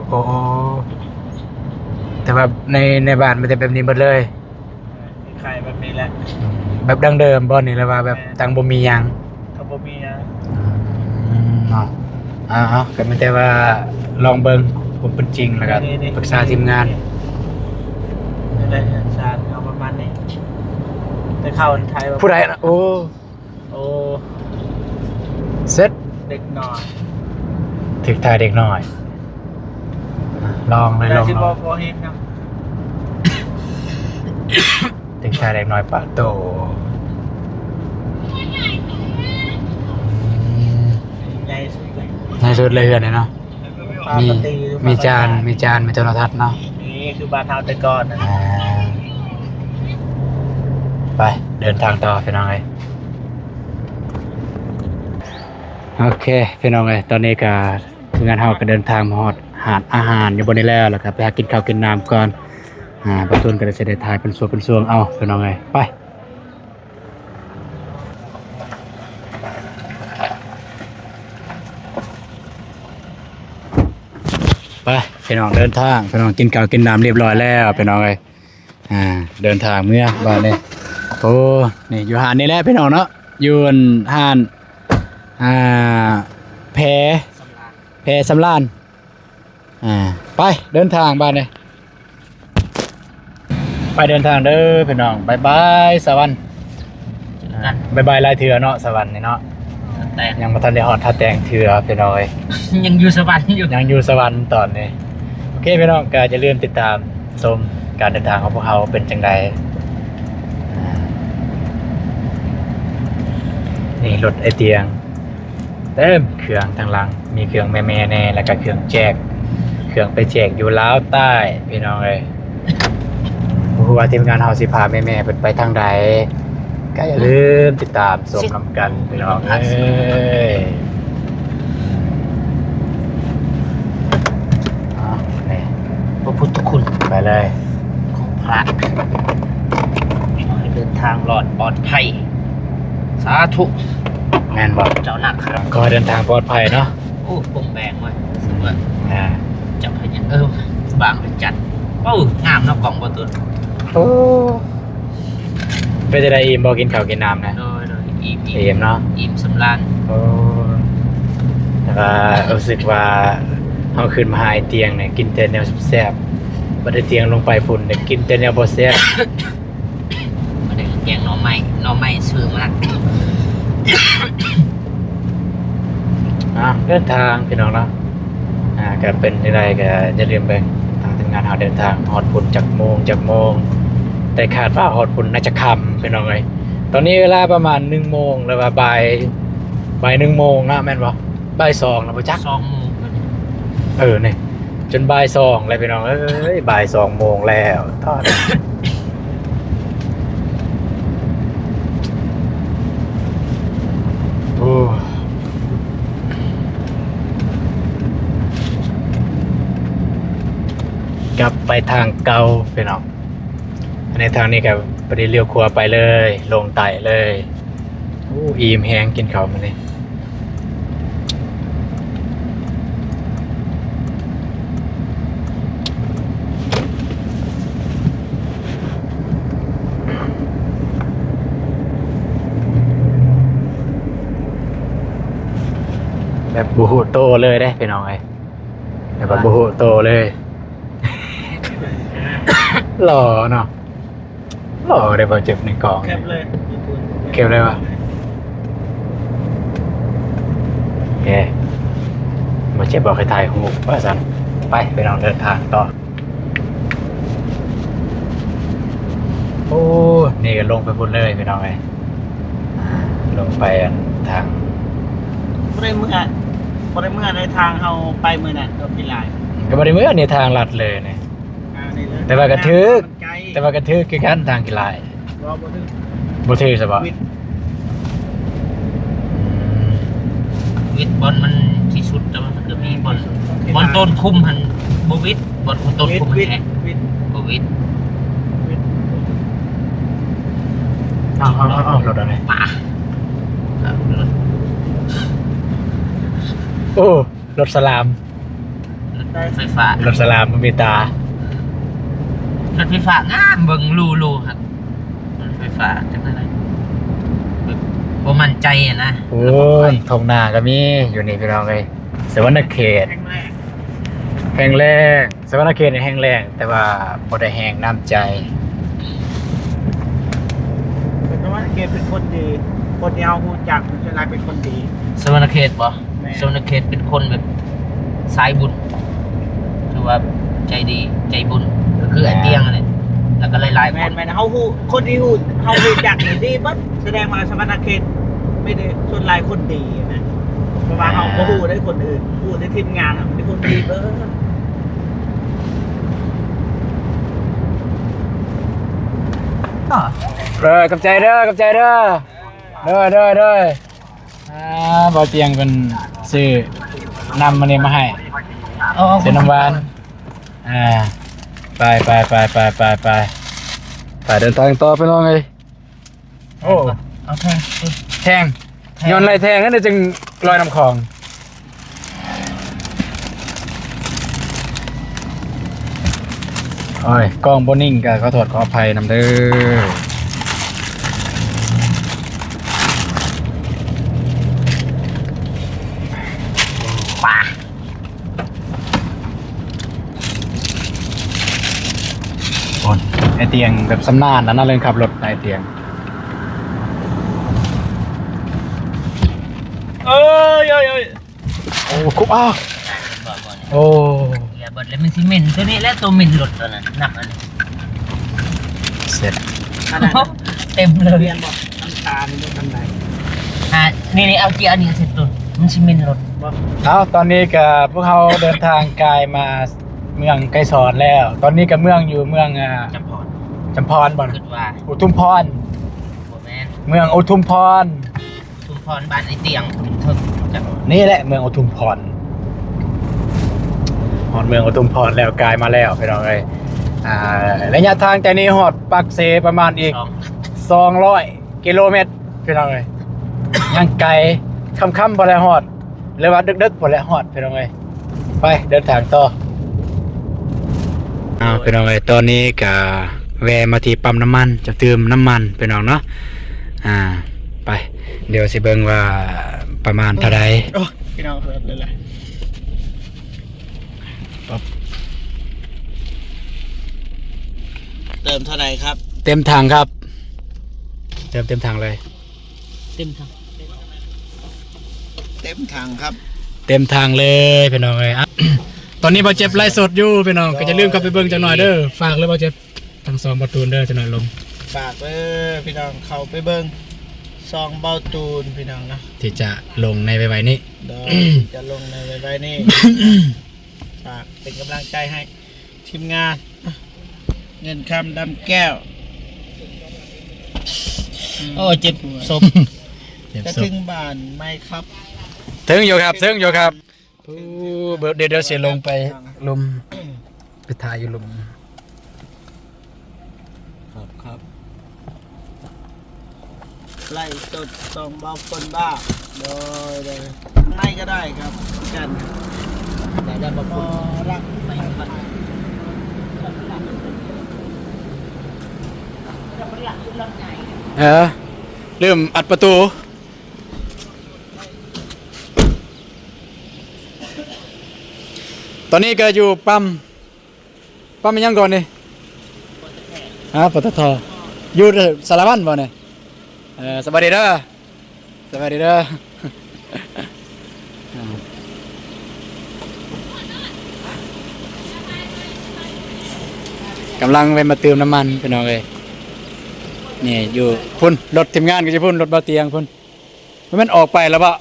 ໂອ້ ໂອ້ ແຕ່ວ່າໃນ ໃນບ້ານມີແຕ່ແບບນີ້ໝົດເລີຍ ເອີ ຄ້າຍໆແບບນີ້ແຫຼະ ອືມ ແບບດັ້ງເດີມບໍ່ນີ້ ຫຼືວ່າແບບ ແມ່ນ ຕັ້ງບໍ່ມີຫຍັງ ກໍບໍ່ມີຫຍັງ ອືມ ເນາະ ເອົາໆ ກໍມີແຕ່ວ່າລອງເບິ່ງຄວາມເປັນຈິງ ແລ້ວກໍ ນີ້ໆ ປຶກສາທີມງານ ນີ້ແຫຼະ ເຮືອນຊານເຮົາປະມານນີ້ ແຕ່ເຂົາໄທ ຜູ້ໃດນະ ໂອ້ ໂອ້ ເສັດ ເດັກນ້ອຍ ຖືກຖ່າຍເດັກນ້ອຍ ລອງເລີຍ ລອງ ລອງ ບໍ່ ບໍ່ເຫັນເນາະ ເດັກຊາຍເດັກນ້ອຍປະໂຕ ໃຫຍ່ສຸດເລີຍ ໃຫຍ່ສຸດເລີຍເຮືອນນີ້ເນາະ ມີ ມີຈານ ມີຈານ ມີໂທລະທັດເນາະ ນີ້ຄືບ້ານເຮົາແຕ່ກ່ອນນະ ອ່າ ໄປ ເດີນທາງຕໍ່ພີ່ນ້ອງເອີຍ ໂອເຄ ພີ່ນ້ອງເອີຍ ຕອນນີ້ກໍ ທີມງານເຮົາກໍເດີນທາງມາຮອດຮ້ານອາຫານຢູ່ບ່ອນນີ້ແລ້ວ ແລ້ວກໍໄປຫາກິນເຂົ້າກິນນ້ຳກ່ອນ ອ່າ ບ່າວຕູນກໍໄດ້ຊິໄດ້ຖ່າຍເປັນຊ່ວງເປັນຊ່ວງເອົາ ພີ່ນ້ອງເອີຍ ໄປ ໄປ ພີ່ນ້ອງ ເດີນທາງ ພີ່ນ້ອງ ກິນເຂົ້າກິນນ້ຳຮຽບຮ້ອຍແລ້ວ ພີ່ນ້ອງເອີຍ ອ່າ ເດີນທາງເມືອບາດນີ້ ໂອ້ ນີ້ຢູ່ຮ້ານນີ້ແຫຼະພີ່ນ້ອງເນາະ ຢູ່ຮ້ານ ອ່າ ແພ ສຳລານ ແພສຳລານ ອ່າ ໄປເດີນທາງບາດນີ້ ໄປເດີນທາງເດີພີ່ນ້ອງ ບາຍບາຍສະຫວັນ ເຈີກັນ ບາຍບາຍຫຼາຍເທື່ອເນາະ ສະຫວັນນີ້ເນາະ ແຕ່ງ ຍັງບໍ່ທັນໄດ້ຮອດທ່າແຕງເທື່ອພີ່ນ້ອງເອີຍ ຍັງຢູ່ສະຫວັນຢູ່ ຍັງຢູ່ສະຫວັນຕອນນີ້ ໂອເຄພີ່ນ້ອງ ກໍຢ່າລືມຕິດຕາມຊົມການເດີນທາງຂອງພວກເຮົາເປັນຈັ່ງໃດ ອ່າ ນີ້ລົດໄອ້ຕຽງ ເຕັມເຄື່ອງທາງຫຼັງ ມີເຄື່ອງແມ່ໆແດ່ ແລ້ວກໍເຄື່ອງແຈກ ເຄື່ອງໄປແຈກຢູ່ລາວໃຕ້ພີ່ນ້ອງເອີຍ ບໍ່ຮູ້ວ່າທີມງານເຮົາຊິພາແມ່ໆເພິ່ນໄປທາງໃດ ກໍຢ່າລືມຕິດຕາມຊົມນຳກັນພີ່ນ້ອງເອີຍ ເອົາ ນີ້ ພະພຸດທະຄຸນ ໄປເລີຍ ຂອງພະ ຂໍໃຫ້ເດີນທາງລອດປອດໄພ ສາທຸ ແມ່ນບໍ່? ເຈົ້ານາຄະ ຂໍໃຫ້ເດີນທາງປອດໄພເນາະ ໂອ້ ປົງແບງເວີຍ ອ່າ ເຈົ້າພະຍາ ເອີ ບາງພະຈັນ ໂອ້ ງາມເນາະ ກ້ອງບໍ່ຕຸນ ໂອ້ ເປັນຈັ່ງໃດ ອີ່ມບໍ່ ກິນເຂົ້າກິນນ້ຳນະ? ໂດຍ ໂດຍ ອີ່ມ ອີ່ມ ອີ່ມເນາະ ອີ່ມສຳລານ ໂອ້ ແຕ່ວ່າຮູ້ສຶກວ່າ ເຮົາຂຶ້ນມາຫາໄອ້ຕຽງນີ້ ກິນແຕ່ແນວແຊບໆ ບັດໄອ້ຕຽງລົງໄປພຸ້ນນີ້ ກິນແຕ່ແນວບໍ່ແຊບ. ມາເດີ ແກງໜໍ່ໄມ້ ໜໍ່ໄມ້ຊື້ມາ. ອ່າ ເດີນທາງພີ່ນ້ອງເນາະ ອ່າ ກໍເປັນຈັ່ງໃດກໍຢ່າລືມເບິ່ງ ທາງທີມງານເຮົາເດີນທາງຮອດພຸ້ນຈັກໂມງ ຈັກໂມງ ແຕ່ຄາດວ່າຮອດພຸ້ນໜ້າຈະຄ່ຳພີ່ນ້ອງເອີຍ. ຕອນນີ້ເວລາປະມານໜຶ່ງໂມງ ຫຼືວ່າບ່າຍ ບ່າຍໜຶ່ງໂມງເນາະ ແມ່ນບໍ່? ບ່າຍສອງແລ້ວບໍ່ຈັກ ສອງໂມງ ເອີ ນີ້ ຈົນບ່າຍສອງແລ້ວພີ່ນ້ອງເອີຍ ບ່າຍສອງໂມງແລ້ວ ຕອນ ໂອ້ ກັບໄປທາງເກົ່າພີ່ນ້ອງ. ອັນນີ້ທາງນີ້ກໍບໍ່ໄດ້ລ້ຽວຂວາໄປເລີຍ ລົງໃຕ້ເລີຍ. ໂອ້ ອີ່ມແຮງ ກິນເຂົ້າມື້ນີ້ ແບບບໍ່ຮູ້ໂຕເລີຍເດ້ພີ່ນ້ອງເອີຍ ແບບວ່າບໍ່ຮູ້ໂຕເລີຍ. ຫຼໍ່ເນາະ ຫຼໍ່ເດ້ ບໍ່ເຈັບໃນກ້ອງ ແຄບເລີຍ ແຄບເລີຍວະ. ເອີ ບໍ່ເຈັບບອກໃຫ້ຖ່າຍຮູບວ່າຊັ້ນ. ໄປພີ່ນ້ອງ ເດີນທາງຕໍ່. ໂອ້ ນີ້ກໍລົງໄປພຸ້ນເລີຍພີ່ນ້ອງເອີຍ ລົງໄປອັນທາງ ບໍ່ໄດ້ເມືອ ບໍ່ໄດ້ເມືອໃນທາງເຮົາໄປມື້ນັ້ນ ກໍພິລາຍ ກໍບໍ່ໄດ້ເມືອໃນທາງລັດເລີຍນີ້. ອ່າ ນີ້ເລີຍ ແຕ່ວ່າກໍຖືກ ແຕ່ວ່າກໍຖືກຄືກັນທາງຂີ້ລາຍ. ບໍ່ ບໍ່ຖືກ ບໍ່ຖືກຊະບໍ່? ວິດ ອືມ ວິດບ່ອນມັນທີ່ສຸດ ແຕ່ວ່າມັນກໍມີບ່ອນ ບ່ອນຕົ້ນຄຸ້ມຫັ້ນບໍ່ວິດ ບ່ອນຕົ້ນຄຸ້ມຫັ້ນແຫຼະ ວິດ ບໍ່ວິດ ວິດ. ເອົາ ເອົາ ເອົາ ເອົາ ລົດອັນນີ້ ປາ ເອົາລົດ ໂອ້ ລົດສະຫຼາມ ລົດໄຟຟ້າ ລົດສະຫຼາມບໍ່ມີຕາ. ລົດໄຟຟ້າງາມ ເບິ່ງຫຼູໆ ຄັກ ລົດໄຟຟ້າ ຈັກແນວໃດ ແບບບໍ່ໝັ້ນໃຈຫັ້ນນະ. ໂອ້ຍ ທົ່ງນາກໍມີຢູ່ນີ້ພີ່ນ້ອງເອີຍ ສະຫວັນນະເຂດ ແຂງແລງ ແຂງແລງ ສະຫວັນນະເຂດນີ້ແຮງແລ້ງ ແຕ່ວ່າບໍ່ໄດ້ແຮງນ້ຳໃຈ. ແຕ່ສະຫວັນນະເຂດເປັນຄົນດີ ຄົນທີ່ເຮົາຮູ້ຈັກສ່ວນຫຼາຍເປັນຄົນດີ. ສະຫວັນນະເຂດບໍ່? ແມ່ນ. ສະຫວັນນະເຂດເປັນຄົນແບບສາຍບຸນ ຖືວ່າໃຈດີໃຈບຸນ ກໍຄື ແມ່ນ ອ້າຍຕຽງຫັ້ນແຫຼະ ແລ້ວກໍຫຼາຍໆ ແມ່ນ ຄົນ ແມ່ນ. ເຮົາຮູ້ ຄົນທີ່ຮູ້ ເຮົາຮູ້ຈັກນີ້ດີເບິດ ສະແດງວ່າສະຫວັນນະເຂດມີແຕ່ສ່ວນຫຼາຍຄົນດີນະ ເພາະວ່າເຮົາ ອ່າ ບໍ່ຮູ້ໄດ້ຄົນອື່ນ ຮູ້ແຕ່ທີມງານເຮົາເປັນຄົນດີເບິດ. ເອີ ຂອບໃຈເດີ ຂອບໃຈເດີ ໂດຍ ໂດຍ ໂດຍ. ອ່າ ບ່າວຕຽງເພິ່ນຊື້ນ້ຳອັນນີ້ມາໃຫ້ ເອົາ ເອົາ ຊື້ນ້ຳຫວານ. ອ່າ ໄປ ໄປ ໄປ ໄປ ໄປ ໄປ ໄປ ເດີນທາງຕໍ່ພີ່ນ້ອງເອີຍ. ໂອ້ ເອົາແທງ ແທງ ແທງ ຍ້ອນໄລ່ແທງນັ້ນຈຶ່ງລອຍນ້ຳຂອງ. ໂອ້ຍ ກ້ອງບໍ່ນິ່ງກໍຂໍໂທດຂໍອະໄພນຳເດີ. ປາ ໂອ້ຍ ອ້າຍຕຽງແບບຊຳນານແລ້ວນະ ເລື່ອງຂັບລົດ ອ້າຍຕຽງ. ເອີຍ ໂອ້ ຄຸບ ອ້າ ໂອ້ ເອີຍ ເບິດແລ້ວ ມັນຊິເໝັນ ໂຕນີ້ແຫຼະ ໂຕເໝັນລົດໂຕນັ້ນ ນັບອັນນີ້ ເສັດ ເຕັມເລີຍ. ປ່ຽນບໍ່ ນ້ຳຕານີ້ບໍ່ທັນໄດ້ ອ່າ ນີ້ໆ ເອົາເກຍອັນນີ້ໃສ່ຕົ້ນ ມັນຊິເໝັນລົດ. ເອົາ ຕອນນີ້ກະພວກເຮົາເດີນທາງກາຍມາເມືອງໄກສອນແລ້ວ ຕອນນີ້ກະເມືອງຢູ່ເມືອງ ອ່າ ຈຳພອນ ຈຳພອນບໍ່? ຄິດວ່າ ອຸທຸມພອນ ບໍ່ແມ່ນ ເມືອງອຸທຸມພອນ. ອຸທຸມພອນ ບ້ານໄອ້ຕຽງພຸ້ນເທິງ ຈັກ ນີ້ແຫຼະເມືອງອຸທຸມພອນ. ຮອດເມືອງອຸທຸມພອນແລ້ວ ກາຍມາແລ້ວພີ່ນ້ອງເອີຍ. ອ່າ ໄລຍະທາງຈາກນີ້ຮອດປາກເຊປະມານອີກສອງ ສອງຮ້ອຍກິໂລແມັດພີ່ນ້ອງເອີຍ. ຍັງໄກ ຄ່ຳໆ ບໍ່ໄດ້ຮອດ ຫຼືວ່າດຶກໆ ບໍ່ໄດ້ຮອດພີ່ນ້ອງເອີຍ. ໄປເດີນທາງຕໍ່. ອ້າວ ພີ່ນ້ອງເອີຍ ຕອນນີ້ກະແວ່ະມາທີ່ປ້ຳນ້ຳມັນ ຈະຕື່ມນ້ຳມັນພີ່ນ້ອງເນາະ. ອ່າ ໄປ ດຽວຊິເບິ່ງວ່າປະມານເທົ່າໃດ. ໂອ້ ພີ່ນ້ອງ ເປີດເລີຍ ເລີຍ. เติมเท่าไหร่ครับ เต็มถังครับ เติมเต็มถังเลย เต็มถัง เต็มถังครับ เต็มถังเลยพี่น้องเอ้ย อ่ะ ตอนนี้บ่าวเจ็บไลฟ์สดอยู่พี่น้อง ก็อย่าลืมเข้าไปเบิ่งจักหน่อยเด้อ ฝากเลยบ่าวเจ็บ ทั้งสองบ่าวตูนเด้อ จักหน่อยลง ฝากเด้อพี่น้อง เข้าไปเบิ่งสองบ่าวตูนพี่น้องเนาะ ที่จะลงในไวๆนี้ โดย จะลงในไวๆนี้ ฝากเป็นกำลังใจให้ทีมงาน เงินคำดำแก้ว โอ้ เจ็บศพ เจ็บศพ จะถึงบ้านไหมครับ ถึงอยู่ครับ ถึงอยู่ครับ โอ้ เดี๋ยว เดี๋ยวสิลงไปลุม ไปถ่ายอยู่ลุม ครับ ครับ ไลฟ์สดส่องบ่าวคนบ้า โดย โดย ข้างในก็ได้ครับ กัน ได้ ได้บ่าวคน บ่รัก เออ ลืมอัดประตู ตอนนี้ก็อยู่ปั๊ม ปั๊มอิหยังก่อนนี่ ฮะ ปตท อยู่สารวันบ่เนี่ย เออ สบายดีเด้อ สบายดีเด้อ กำลังแวะมาเติมน้ำมันพี่น้องเอ้ย นี่อยู่พุ้น รถทีมงานก็อยู่พุ้น รถบ่าวเตียงพุ้น มันออกไปแล้วบ่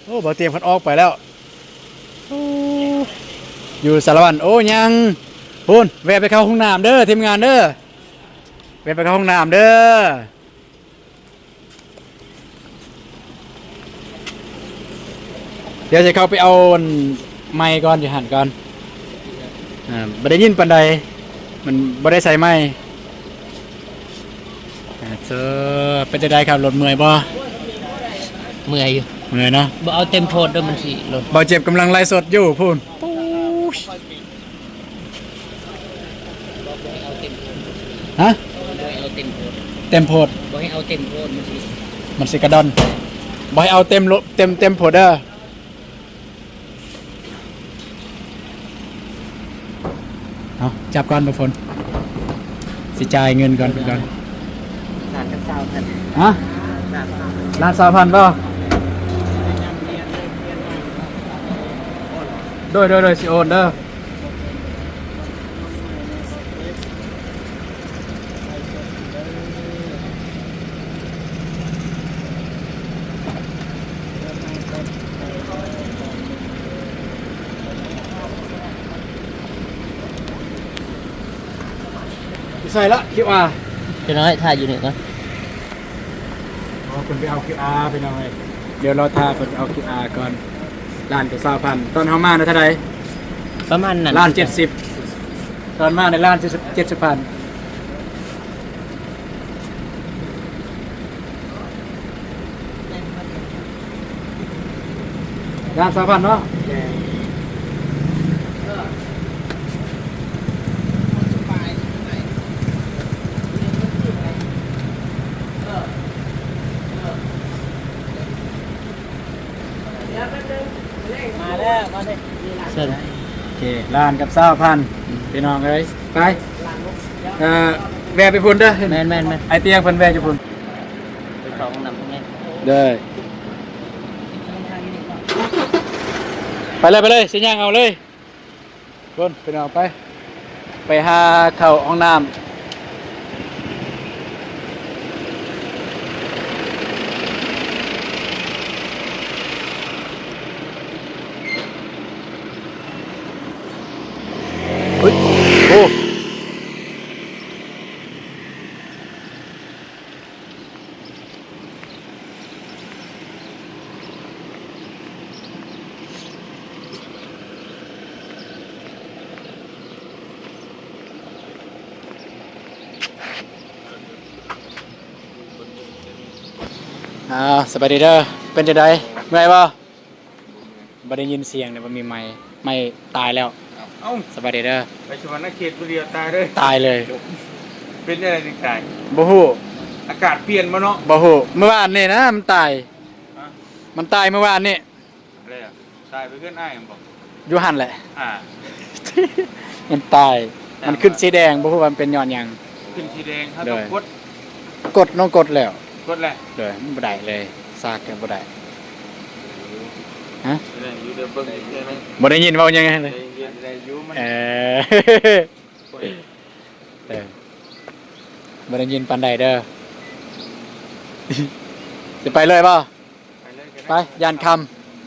โอ้ บ่าวเตียงเพิ่นออกไปแล้ว โอ้ อยู่สารวัน โอ้ ยัง พุ้น แวะไปเข้าห้องน้ำเด้อ ทีมงานเด้อ แวะไปเข้าห้องน้ำเด้อ เดี๋ยวจะเข้าไปเอาอันไมค์ก่อน อยู่หั่นก่อน อ่า บ่ได้ยินปานใด มันบ่ได้ใส่ไมค์ อ่า เธอ เป็นจั่งใดครับ รถเมื่อยบ่ เมื่อยอยู่ เมื่อยเนาะ บ่เอาเต็มโพดเด้อ มันสิรถ บ่าวเจ็บกำลังไลฟ์สดอยู่พุ้น ปู๊ด ฮะ บ่ให้เอาเต็มโพด เต็มโพด บ่ให้เอาเต็มโพด มันสิ มันสิกระดอน บ่ให้เอาเต็มโล เต็ม เต็มโพดเด้อ เอา จับก่อนบ่าวฝน สิจ่ายเงินก่อน เพิ่นก่อน ล้านกับซาวพัน ฮะ ล้านซาวพัน ล้านซาวพันบ่ โดย โดย โดย สิโอนเด้อ ใส่ละ QR จะน้อยถ่ายอยู่นี่ก่อน อ๋อ เพิ่นไปเอา QR พี่น้องเอ้ย เดี๋ยวรอถ่าเพิ่นไปเอา QR ก่อน ล้านกับซาวพัน ตอนเฮามาน่ะเท่าใด ประมาณนั้น ล้านเจ็ดสิบ ตอนมาในล้านเจ็ดสิบ เจ็ดสิบพัน ล้านซาวพันเนาะ มาแล้ว มาแล้ว เชิญ โอเค ล้านกับซาวพัน พี่น้องเอ้ย ไป เอ่อ แวะไปพุ้นเด้อ แม่นๆๆ ไอ้เตียงเพิ่นแวะอยู่พุ้น ไปเข้าห้องน้ำข้างใน เด้อ ไปเลย ไปเลย สิย่างเอาเลย พุ้น พี่น้อง ไป ไปหาเข้าห้องน้ำ เฮ้ย โอ้ อ่า สบายดีเด้อ เป็นจั่งใด เมื่อยบ่ บ่ได้ยินเสียงเลย บ่มีไมค์ ไมค์ตายแล้ว เอ้า สบายดีเด้อ ไปสวรรณเขตผู้เดียวตายเลย ตายเลย เป็นอะไรถึงตาย บ่ฮู้ อากาศเปลี่ยนบ่เนาะ บ่ฮู้ เมื่อวานนี่นะ มันตาย ฮะ มันตายเมื่อวานนี่ อะไรอะ ตายไปเพื่อนอ้ายมันบอก อยู่หั่นแหละ อ่า มันตาย ມັນຂຶ້ນສີແດງ ບໍ່ຮູ້ວ່າມັນເປັນຍ້ອນຫຍັງ. ຂຶ້ນສີແດງ ເຮົາຕ້ອງ ໂດຍ ກົດ ກົດ ນ້ອງກົດແລ້ວ ກົດແລ້ວ ໂດຍ ມັນບໍ່ໄດ້ເລີຍ ສາກກໍບໍ່ໄດ້. ຮະ? ໄດ້ຢູ່ ດຽວເບິ່ງອີກເທື່ອໜຶ່ງ. ບໍ່ໄດ້ຍິນເວົ້າຫຍັງເລີຍ. ໄດ້ຍິນ ໄດ້ຢູ່ ມັນ ເອີ ເອີ ບໍ່ໄດ້ຍິນປານໃດເດີ. ຈະໄປເລີຍບໍ່? ໄປເລີຍກໍໄດ້ ໄປ ຢ້ານຄ່ຳ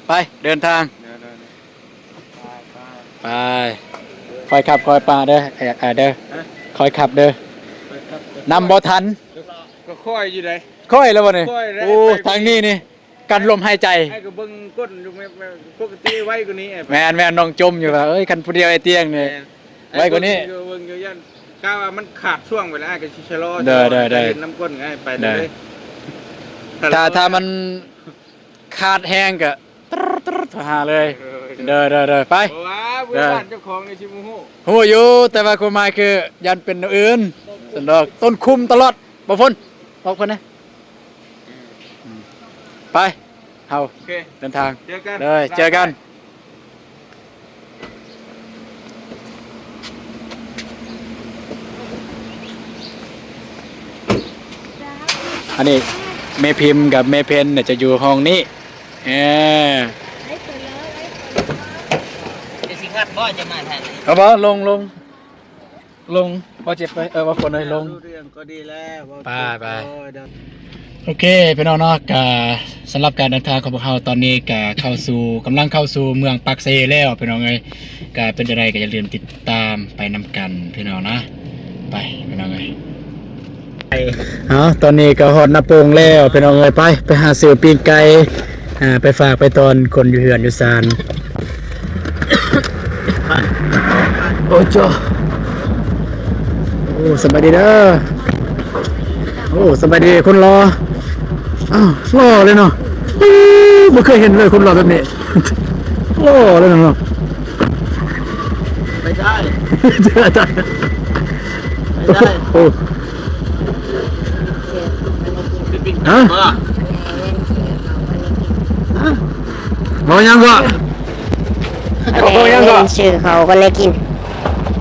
ໄປ ເດີນທາງ ເດີນ ເດີນ ໄປ ໄປ ໄປ ຄ່ອຍຂັບຄ່ອຍປາເດີ ອ້າຍເດີ ຮະ? ຄ່ອຍຂັບເດີ ຄ່ອຍຂັບ ນຳບໍ່ທັນ ກໍ ກໍຄ່ອຍຢູ່ໃດ໋ ຄ່ອຍແລ້ວບໍ່ນີ້? ຄ່ອຍແລ້ວ ໂອ້ ໄປ ທາງນີ້ນີ້ ກັນລົມຫາຍໃຈ ອ້າຍກໍເບິ່ງກົ້ນຢູ່ ແມ່ນ ແມ່ນ ປົກກະຕິໄວກວ່ານີ້ ອ້າຍ ແມ່ນໆ ນ້ອງຈົ່ມຢູ່ວ່າ ເອີຍ ຄັນຜູ້ດຽວອ້າຍຕຽງນີ້ ແມ່ນ ໄວກວ່ານີ້ ເບິ່ງຢູ່ ເບິ່ງຢູ່ ຢ້ານ ກະວ່າມັນຂາດຊ່ວງໄປແລ້ວ ອ້າຍກໍຊິຊະລໍ ເດີ ເດີ ເດີ ເຫັນນຳກົ້ນ ອ້າຍໄປເລີຍ ເດີ ເລີຍ ຖ້າ ຖ້າມັນຂາດແຮງກໍ ຕຣຶດ ໂທຫາເລີຍ ເອີ ເດີ ເດີ ເດີ ໄປ ເພາະວ່າ ເດີ ບ້ານເຈົ້າຂອງນີ້ຊິບໍ່ຮູ້ ຮູ້ຢູ່ ແຕ່ວ່າຄວາມໝາຍຄືຢ້ານເປັນແນວອື່ນ ຊັ້ນດອກ ຕົ້ນຄຸມຕະຫຼອດ ບໍ່ພົ້ນ ບອກເພິ່ນນະ ອືມ ໄປ ເຮົາ ໂອເຄ ເດີນທາງ ເຈີກັນ ເລີຍ ເຈີກັນ. ອັນນີ້ແມ່ພິມກັບແມ່ເພັນຈະຢູ່ຫ້ອງນີ້ ເອີ ຈະຊິຂັບບໍ່ ຈະມາທາງນີ້ ເອົາບໍ່ ລົງ ລົງ ລົງ ບໍ່ເຈັບເລີຍ ເອີ ບໍ່ຝົນເລີຍ ລົງ ຮູ້ເລື່ອງກໍດີແລ້ວ ໄປ ໄປ ໂອ້ຍ ໂອເຄ ພີ່ນ້ອງເນາະ ກະສຳລັບການເດີນທາງຂອງພວກເຮົາຕອນນີ້ກະເຂົ້າສູ່ ກຳລັງເຂົ້າສູ່ເມືອງປາກເຊແລ້ວ ພີ່ນ້ອງເອີຍ ກະເປັນຈັ່ງໃດກະຢ່າລືມຕິດຕາມໄປນຳກັນ ພີ່ນ້ອງນະ ໄປ ພີ່ນ້ອງເອີຍ ເອົາ ຕອນນີ້ກະຮອດນາໂປ່ງແລ້ວ ພີ່ນ້ອງເອີຍ ໄປ ໄປຫາຊື້ປີ້ງໄກ່ ອ່າ ໄປຝາກໄປຕ້ອນຄົນຢູ່ເຮືອນຢູ່ຊານ ໂອ້ ໂຈ ໂອ້ ສະບາຍດີເດີ ໂອ້ ສະບາຍດີ ຄົນຫຼໍ່ ອ້າວ ຫຼໍ່ເລີຍເນາະ ໂອ້ ບໍ່ເຄີຍເຫັນເລີຍຄົນຫຼໍ່ແບບນີ້ ຫຼໍ່ເລີຍເນາະ ໄປໄດ້ ໄປໄດ້ ໂອ້ ຮະ? ເວົ້າຫຍັງເກາະ? ຂໍເງິນຊື້ເຂົ້າກັບແນວກິນ.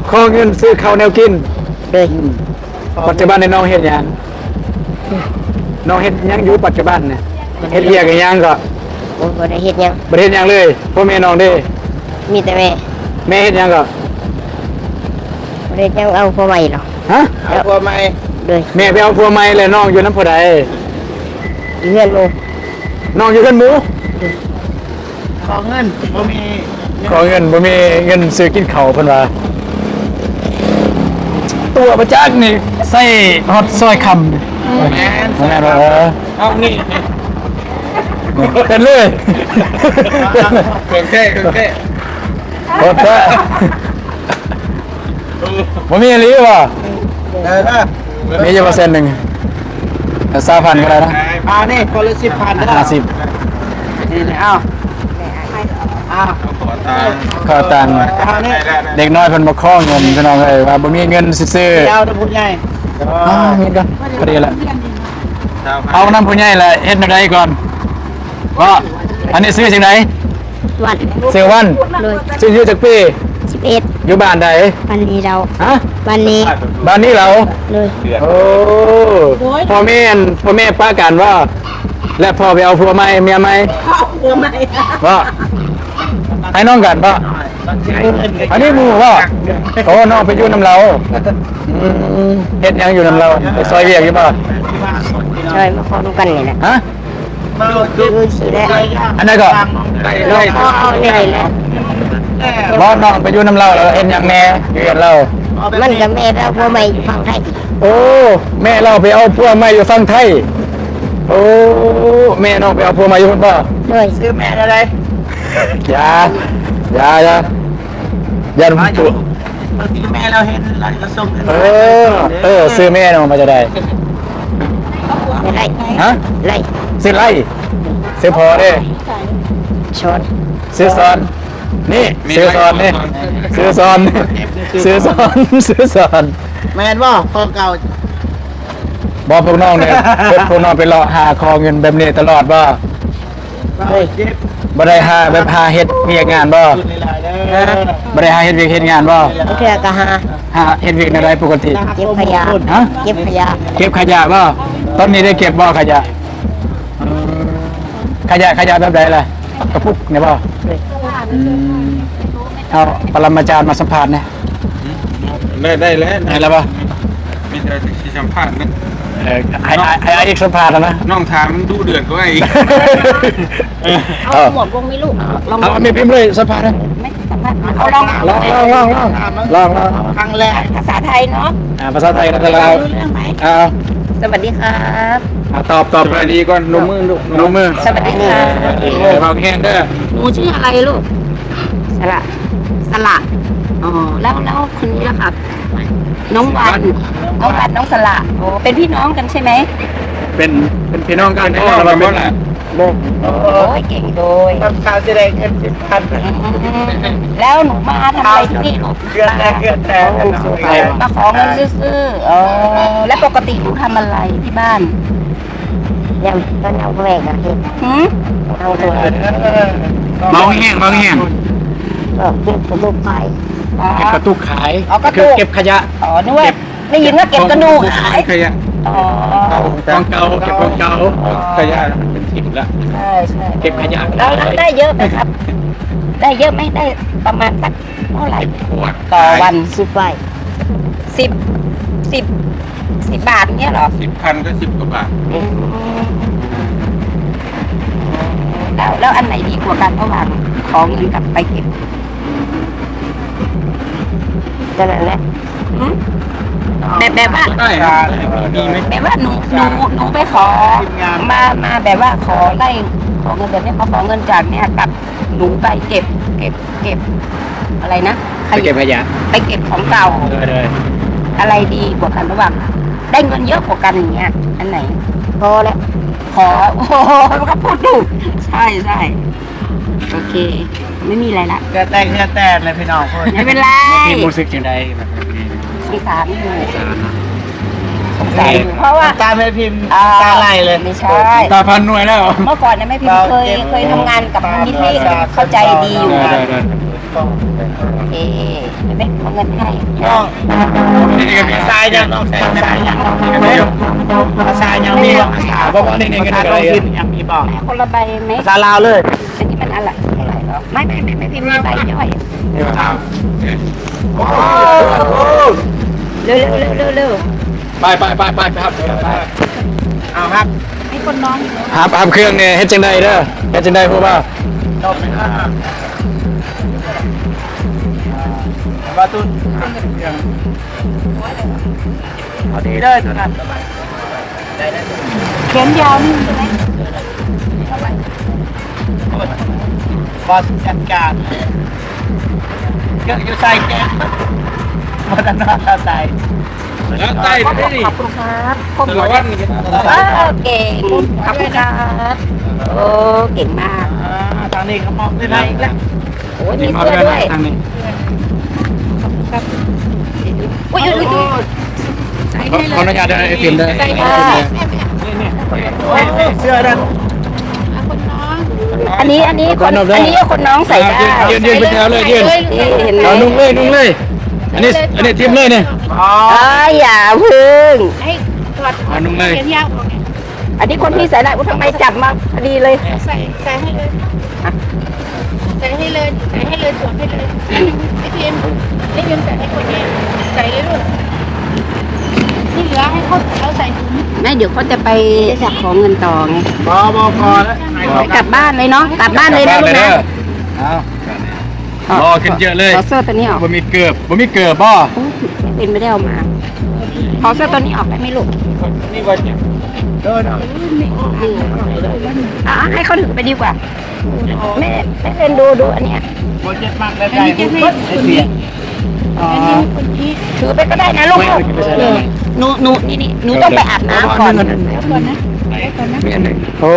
ຂໍເງິນຊື້ເຂົ້າແນວກິນ. ໂດຍ. ປັດຈຸບັນນີ້ນ້ອງເຮັດຫຍັງ? ນ້ອງເຮັດຫຍັງຢູ່ປັດຈຸບັນນີ້? ເຮັດວຽກອີຫຍັງເກາະ? ບໍ່ ບໍ່ໄດ້ເຮັດຫຍັງ. ບໍ່ໄດ້ເຮັດຫຍັງເລີຍ. ພໍ່ແມ່ນ້ອງເດ? ມີແຕ່ແມ່. ແມ່ເຮັດຫຍັງເກາະ? ບໍ່ໄດ້ເຮັດຫຍັງ ເອົາຜົວໃໝ່ເນາະ. ຮະ? ເອົາຜົວໃໝ່. ໂດຍ. ແມ່ໄປເອົາຜົວໃໝ່ແລ້ວນ້ອງຢູ່ນຳຜູ້ໃດ? ຢູ່ເຮືອນໝູ່. ນ້ອງຢູ່ເຮືອນໝູ່? ໂດຍ. ຂໍເງິນ ບໍ່ມີ ຂໍເງິນ ບໍ່ມີເງິນຊື້ກິນເຂົ້າ ເພິ່ນວ່າ. ຕົວະປະຈັກນີ້ໃສ່ຮອດຊອຍຄຳ. ແມ່ນ ແມ່ນບໍ່? ເອີ ເອົານີ້ ເປັນເລີຍ ເຄື່ອງແທ້ ເຄື່ອງແທ້ ໂຄດແທ້. ບໍ່ມີອີ່ຫຼີບໍ່? ເອີ ມີຢູ່ບໍ່ເຊັນໜຶ່ງ? ເອົາຊາວພັນກໍໄດ້ນະ. ອ່າ ນີ້ຄົນລະສິບພັນເດີ. ຫ້າສິບ. ນີ້ ນີ້ ເອົາ ເອົາ ຂໍຕັງ ຂໍຕັງ. ອ່າ ນີ້ ເດັກນ້ອຍເພິ່ນບໍ່ຂໍເງິນ ພີ່ນ້ອງເອີຍ ວ່າບໍ່ມີເງິນຊິຊື້. ເອົານຳຜູ້ໃຫຍ່. ອ່າ ມີກ່ອນ ພໍດີລະ. ເອົານຳຜູ້ໃຫຍ່ລະ ເຮັດແນວໃດກ່ອນ? ເພາະ ອັນນີ້ຊື່ຈັ່ງໃດ? ວັນ. ຊື່ວັນ. ໂດຍ. ຊື່ອາຍຸຈັກປີ? ສິບເອັດ. ຢູ່ບ້ານໃດ? ບ້ານນີ້ລາວ. ຮະ? ບ້ານນີ້. ບ້ານນີ້ລາວ. ໂດຍ. ໂອ້ ໂດຍ. ພໍ່ແມ່ ພໍ່ແມ່ປະກັນບໍ່? ແລະພໍ່ໄປເອົາຜົວໃໝ່ ເມຍໃໝ່. ເອົາຜົວໃໝ່. ບໍ່? ໃຫ້ນ້ອງກັນບໍ່? ອັນນີ້ໝູ່ບໍ່? ໂອ້ ນ້ອງໄປຢູ່ນຳລາວ. ອືມ ເຮັດຫຍັງຢູ່ນຳລາວ? ໄປຊ່ອຍວຽກຢູ່ບໍ່? ຊ່ອຍມາຂໍນຳກັນນີ້ແຫຼະ. ຮະ? ຢູ່ຊີ້ແຫຼະ. ອັນໃດກໍ? ນ້ອງຂໍເອົານີ້ແຫຼະ. ບໍ່ ນ້ອງໄປຢູ່ນຳລາວແລ້ວເຮັດຫຍັງແດ່ຢູ່ເຮືອນລາວ? ມັນກໍແມ່ໄປເອົາຜົວໃໝ່ຢູ່ຝັ່ງໄທ. ໂອ້ ແມ່ລາວໄປເອົາຜົວໃໝ່ຢູ່ຝັ່ງໄທ. ໂອ້ ແມ່ນ້ອງໄປເອົາຜົວໃໝ່ຢູ່ພຸ້ນບໍ່? ໂດຍ. ຊື່ແມ່ແນວໃດ? ຢ່າ ຢ່າ ຢ່າ ຢ່າ. ຊື່ແມ່ລາວເຫັນລາວກໍສົ່ງ. ເອີ ເອີ ຊື່ແມ່ນ້ອງວ່າຈັ່ງໃດ? ໄລ. ຮະ? ໄລ. ຊື່ໄລ. ຊື່ພໍ່ເດ້? ສອນ. ຊື່ສອນ. ນີ້ ຊື່ສອນນີ້ ຊື່ສອນ ຊື່ສອນ ຊື່ສອນ. ແມ່ນບໍ່? ພໍ່ເກົ່າ. ບໍ່ ພວກນ້ອງນີ້ ພວກ ພວກນ້ອງໄປເລາະຫາຂໍເງິນແບບນີ້ຕະຫຼອດບໍ່? ບໍ່ໄດ້ຫາແບບຫາເຮັດວຽກງານບໍ່? ບໍ່ໄດ້ຫາເຮັດວຽກເຮັດງານບໍ່? ບາງເທື່ອກໍຫາ ຫາເຮັດວຽກແນວໃດປົກກະຕິ? ເກັບຂະຫຍະ. ຮະ? ເກັບຂະຫຍະ. ເກັບຂະຫຍະບໍ່? ຕອນນີ້ໄດ້ເກັບບໍ່ຂະຫຍະ? ຂະຫຍະ ຂະຫຍະແບບໃດລະ? ກະປຸກນີ້ບໍ່? ອືມ ເອົາປະລະມາຈານມາສຳພາດແດ່. ໄດ້ ໄດ້ແລ້ວ ໄດ້ແລ້ວບໍ່? ມີແຕ່ຊິສຳພາດນະ. ເອີ ໃຫ້ ໃຫ້ ໃຫ້ອ້າຍເອກສຳພາດນະ. ນ້ອງຖາມມັນດຸເດືອດກວ່າອ້າຍອີກ. ເອົາໝວກລົງມີລູກ ລອງ ເອົາແມ່ພິມເລີຍສຳພາດນະ. ສຳພາດ ເອົາລອງ ລອງ ລອງ ລອງ ລອງ ລອງ ລອງ ຄັ້ງແລກ ພາສາໄທເນາະ. ອ່າ ພາສາໄທນະ. ເອົາ ສະຫວັດດີຄັບ. ອ່າ ຕອບ ຕອບ ສະຫວັດດີກ່ອນ. ນົມມືລູກ ນົມມື. ສະຫວັດດີຄ່ະ. ເວົ້າແຮງເດີ. ໜູຊື່ອະໄລລູກ? ສະຫຼະ. ສະຫຼະ. ອໍ ແລ້ວ ແລ້ວຄົນນີ້ລະຄັບ? ນ້ອງວັນ. ນ້ອງວັນ ນ້ອງສະຫຼະ. ອໍ ເປັນພີ່ນ້ອງກັນໃຊ່ໄໝ? ເປັນ ເປັນພີ່ນ້ອງກັນ. ເປັນພີ່ນ້ອງກັນບໍ່ລະ? ບໍ່. ໂອ້ຍ ເກັ່ງໂດຍ. ທຳຂ່າວຊິໄດ້ເງິນສິບພັນ. ອືມ ແລ້ວໜູມາທຳອະໄລທີ່ນີ້ລູກ? ເກືອແຕກ ເກືອແຕກ. ມາຂໍເງິນຊື່ໆ. ອໍ ແລ້ວປົກກະຕິໜູທຳອະໄລທີ່ບ້ານ? ຍັງ ກໍຍັງບໍ່ໄດ້ກະເຮັດ. ຫື? ເວົ້າແຮງ ເວົ້າແຮງ. ກໍເກັບກະຕຸກຂາຍ. ອໍ ເກັບກະຕຸກຂາຍ. ອໍ ກະຕຸກ ຄືເກັບຂະຫຍະ. ອໍ ນຶກວ່າ ເກັບ ໄດ້ຍິນວ່າເກັບກະດູກຂາຍ. ຂະຫຍະ. ອໍ ຂອງເກົ່າ ເກັບຂອງເກົ່າ. ຂະຫຍະມັນເປັນຖິ້ມລະ. ໃຊ່ໆ. ເກັບຂະຫຍະ. ແລ້ວໄດ້ເຍອະໄໝຄັບ? ໄດ້ເຍອະໄໝ? ໄດ້ປະມານສັກເທົ່າໃດຕໍ່ວັນ? ສິບບາດ. ສິບ ສິບ ສິບບາດເນີ້ຍເຫລອ? ສິບພັນກໍສິບກວ່າບາດ. ອືມ ແລ້ວ ແລ້ວອັນໃດດີກວ່າກັນ ລະຫວ່າງຂໍເງິນກັບໄປເກັບ? ກໍນັ້ນແຫຼະ. ຫື? ແບບ ແບບວ່າ ໄດ້ ມີໄໝ? ແບບວ່າໜູ ໜູ ໜູໄປຂໍ ມາ ມາແບບວ່າຂໍໄລ່ ຂໍເງິນແບບນີ້ ມາຂໍເງິນຈາກເນີ້ຍ ກັບໜູໄປເກັບ ເກັບ ເກັບອະໄລນະ? ໄປເກັບຂະຫຍະ. ໄປເກັບຂອງເກົ່າ. ໂດຍ ໂດຍ. ອະໄລດີກວ່າກັນລະຫວ່າງ ໄດ້ເງິນເຍອະກວ່າກັນຢ່າງເນີ້ຍ ອັນໃດ? ພໍແຫຼະ. ພໍ. ໂອ້ໂຫ ມັນກໍພູດຖືກ. ໃຊ່ ໃຊ່. ໂອເຄ ໄມ່ມີອະໄລລະ. ເຫື່ອແຕກ ເຫື່ອແຕກເລີຍພີ່ນ້ອງ. ບໍ່ເປັນໄລ. ຮູ້ສຶກຈັ່ງໃດແບບນີ້? ສົງສານຢູ່. ສົງສານ ເພາະວ່າ ນ້ຳຕາແມ່ພິມ ອ່າ ນ້ຳຕາໄຫຼເລີຍ. ໄມ່ໃຊ່ ນ້ຳຕາພັນໜ່ວຍແລ້ວ. ເມື່ອກ່ອນນະ ແມ່ພິມເຄີຍ ເຄີຍທຳງານກັບມູນນິທິ ເຂົ້າໃຈດີຢູ່. ໄດ້ ໄດ້ ໄດ້. ໂອເຄ ແມ່ນ ເອົາເງິນໃຫ້. ນ້ອງ ນີ້ກໍມີສາຍຍັງ ນ້ອງ ສາຍ ສາຍຍັງ ສາຍຍັງມີບໍ່? ສາຍ ບໍ່ ນີ້ ນີ້ ນີ້ ນີ້ ນີ້ ຍັງມີບໍ່? ຄົນລະໃບໄໝ? ພາສາລາວເລີຍ. ອັນນີ້ມັນອັນລະ ໄມ່ ໄມ່ ໄມ່ ໄມ່ ພິມມີໃບຍ່ອຍ. ເລັວໆໆໆໆ. ໄປ ໄປ ໄປ ໄປ ໄປ ໄປ. ເອົາ ຮັບ ໃຫ້ຄົນນ້ອງຢູ່. ຮັບ ຮັບເຄື່ອງນີ້ເຮັດຈັ່ງໃດເດີ? ເຮັດຈັ່ງໃດຮູ້ບໍ່? ປະຕູ ເອົາດີເດີ ຕົວນັ້ນ. ແຂນຍາວນີ້ໃຊ່ໄໝ? ບໍ່ຈັດການ ເກີດຢູ່ໃສ່ແກງ ບໍ່ທັນນອນຕາໃສ ແລ້ວໄຕໄດ້ນີ້. ຂອບຄຸນຄັບ ຄົບໝົດ. ເອີ ເກັ່ງ ຂອບຄຸນຄັບ. ໂອ້ ເກັ່ງມາກ. ອ່າ ທາງນີ້ກໍມອບໄດ້ໃນອີກແລ້ວ. ໂອ້ຍ ມີເສື້ອດ້ວຍ ທາງນີ້. ຂອບຄຸນຄັບ. ອຸ້ຍ ອຸ້ຍ ອຸ້ຍ ອຸ້ຍ. ຂໍອະນຸຍາດເດີ ໄອຕິມເດີ. ໃສ່ ເສື້ອນັ້ນ ອັນນີ້ ອັນນີ້ຄົນ ອັນນີ້ຄົນນ້ອງໃສ່ໄດ້. ຢືນ ຢືນເປັນແຖວເລີຍ ຢືນ. ນີ້ ເຫັນໄໝ? ເອົານຸ່ງເລີຍ ນຸ່ງເລີຍ. ອັນນີ້ ອັນນີ້ທິ່ມເລີຍນີ້. ອໍ ຢ່າເພິ່ງ ໃຫ້ຖອດ ເອົານຸ່ງເລີຍ. ອັນນີ້ຄົນທີ່ໃສ່ໄດ້. ອຸ້ຍ ທຳໄມຈັບມາພໍດີເລີຍ? ໃສ່ ໃສ່ໃຫ້ເລີຍ ໃສ່ໃຫ້ເລີຍ ໃສ່ໃຫ້ເລີຍ ສວມໃຫ້ເລີຍ. ໄອ້ພິມ ໄອ້ພິມໃສ່ໃຫ້ຄົນນີ້ ໃສ່ເລີຍລູກ ທີ່ເຫຼືອໃຫ້ເຂົາເອົາໃສ່ຖົງ. ແມ່ ດຽວເຂົາຈະໄປຂໍເງິນຕໍ່ໄງ. ບໍ່ ບໍ່ ພໍແລ້ວ ກັບບ້ານເລີຍເນາະ ກັບບ້ານເລີຍນະລູກນະ. ເອົາ ຫຼໍ່ຂຶ້ນເຍອະເລີຍ. ຂໍເສື້ອຕົວນີ້ອອກ. ບໍ່ມີເກີບ ບໍ່ມີເກີບບໍ່? ໂອ້ຍ ເປັນໄປໄດ້ເອົາມາ. ຂໍເສື້ອຕົວນີ້ອອກໄດ້ໄໝລູກ? ນີ້ວ່າ ເອີ ເອົາ ໃຫ້ເຂົາຖືໄປດີກວ່າ. ແມ່ ແມ່ເປັນ ດູ ດູອັນເນີ້ຍ. ບໍ່ເຈັບມາກແລ້ວໃຈ. ອໍ ຖືໄປກໍໄດ້ນະລູກ. ເອີ ໜູ ໜູ ນີ້ ນີ້ ໜູຕ້ອງໄປອາບນ້ຳກ່ອນ. ໂອ້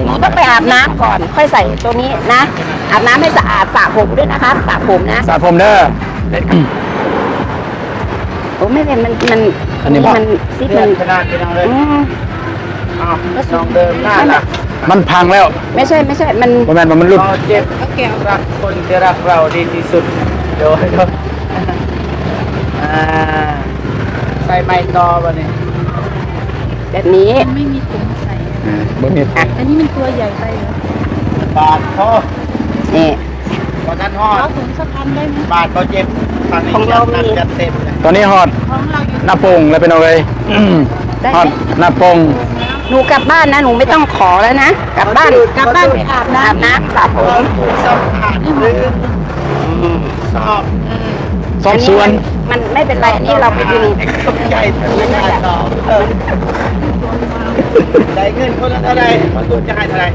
ໜູຕ້ອງໄປອາບນ້ຳກ່ອນ ຄ່ອຍໃສ່ຕົວນີ້ນະ. ອາບນ້ຳໃຫ້ສະອາດ ສະຜົມດ້ວຍນະຄະ ສະຜົມນະ ສະຜົມເດີ. ໂອ້ ແມ່ນ ມັນ ມັນ ອັນນີ້ບໍ່ ມັນຊິດ ມັນ ຂະໜາດພີ່ນ້ອງເອີຍ. ອືມ ອ້າວ ນ້ອງເດີນໜ້າລະ. ມັນພັງແລ້ວ. ໄມ່ໃຊ່ ໄມ່ໃຊ່ ມັນ ບໍ່ແມ່ນວ່າມັນຫຼຸດ. ເຈັບ ຮັກຄົນທີ່ຮັກເຮົາດີທີ່ສຸດ. ໂດຍ ໂດຍ ອ່າ ໃສ່ໃໝ່ຕໍ່ບັດນີ້ ແບບນີ້ ມັນໄມ່ມີຖົງໃສ່ ອ່າ ບໍ່ມີ ອັນນີ້ມັນຕົວໃຫຍ່ໄປເນາະ. ບາດ ໂອ້ ນີ້ ບໍ່ທັນຮອດ ເອົາຖົງສະພັນໄດ້ໄໝ? ບາດບໍ່ເຈັບ ຂອງເຮົາມີ ຕອນນີ້ຮອດນາປົງແລ້ວ ພີ່ນ້ອງເອີຍ. ຮອດນາປົງ. ໜູກັບບ້ານນະ ໜູໄມ່ຕ້ອງຂໍແລ້ວນະ ກັບບ້ານ ກັບບ້ານໄປອາບນ້ຳ ອາບນ້ຳ ສະຜົມ ອືມ ຊອບ ຊອບສວນ. ມັນ ມັນໄມ່ເປັນໄລ ອັນນີ້ເຮົາໄປຢູ່ ໃຊ້ເງິນຄົນລະເທົ່າໃດ ເຂົາຕົວຈະໃຫ້ເທົ່າໃດ?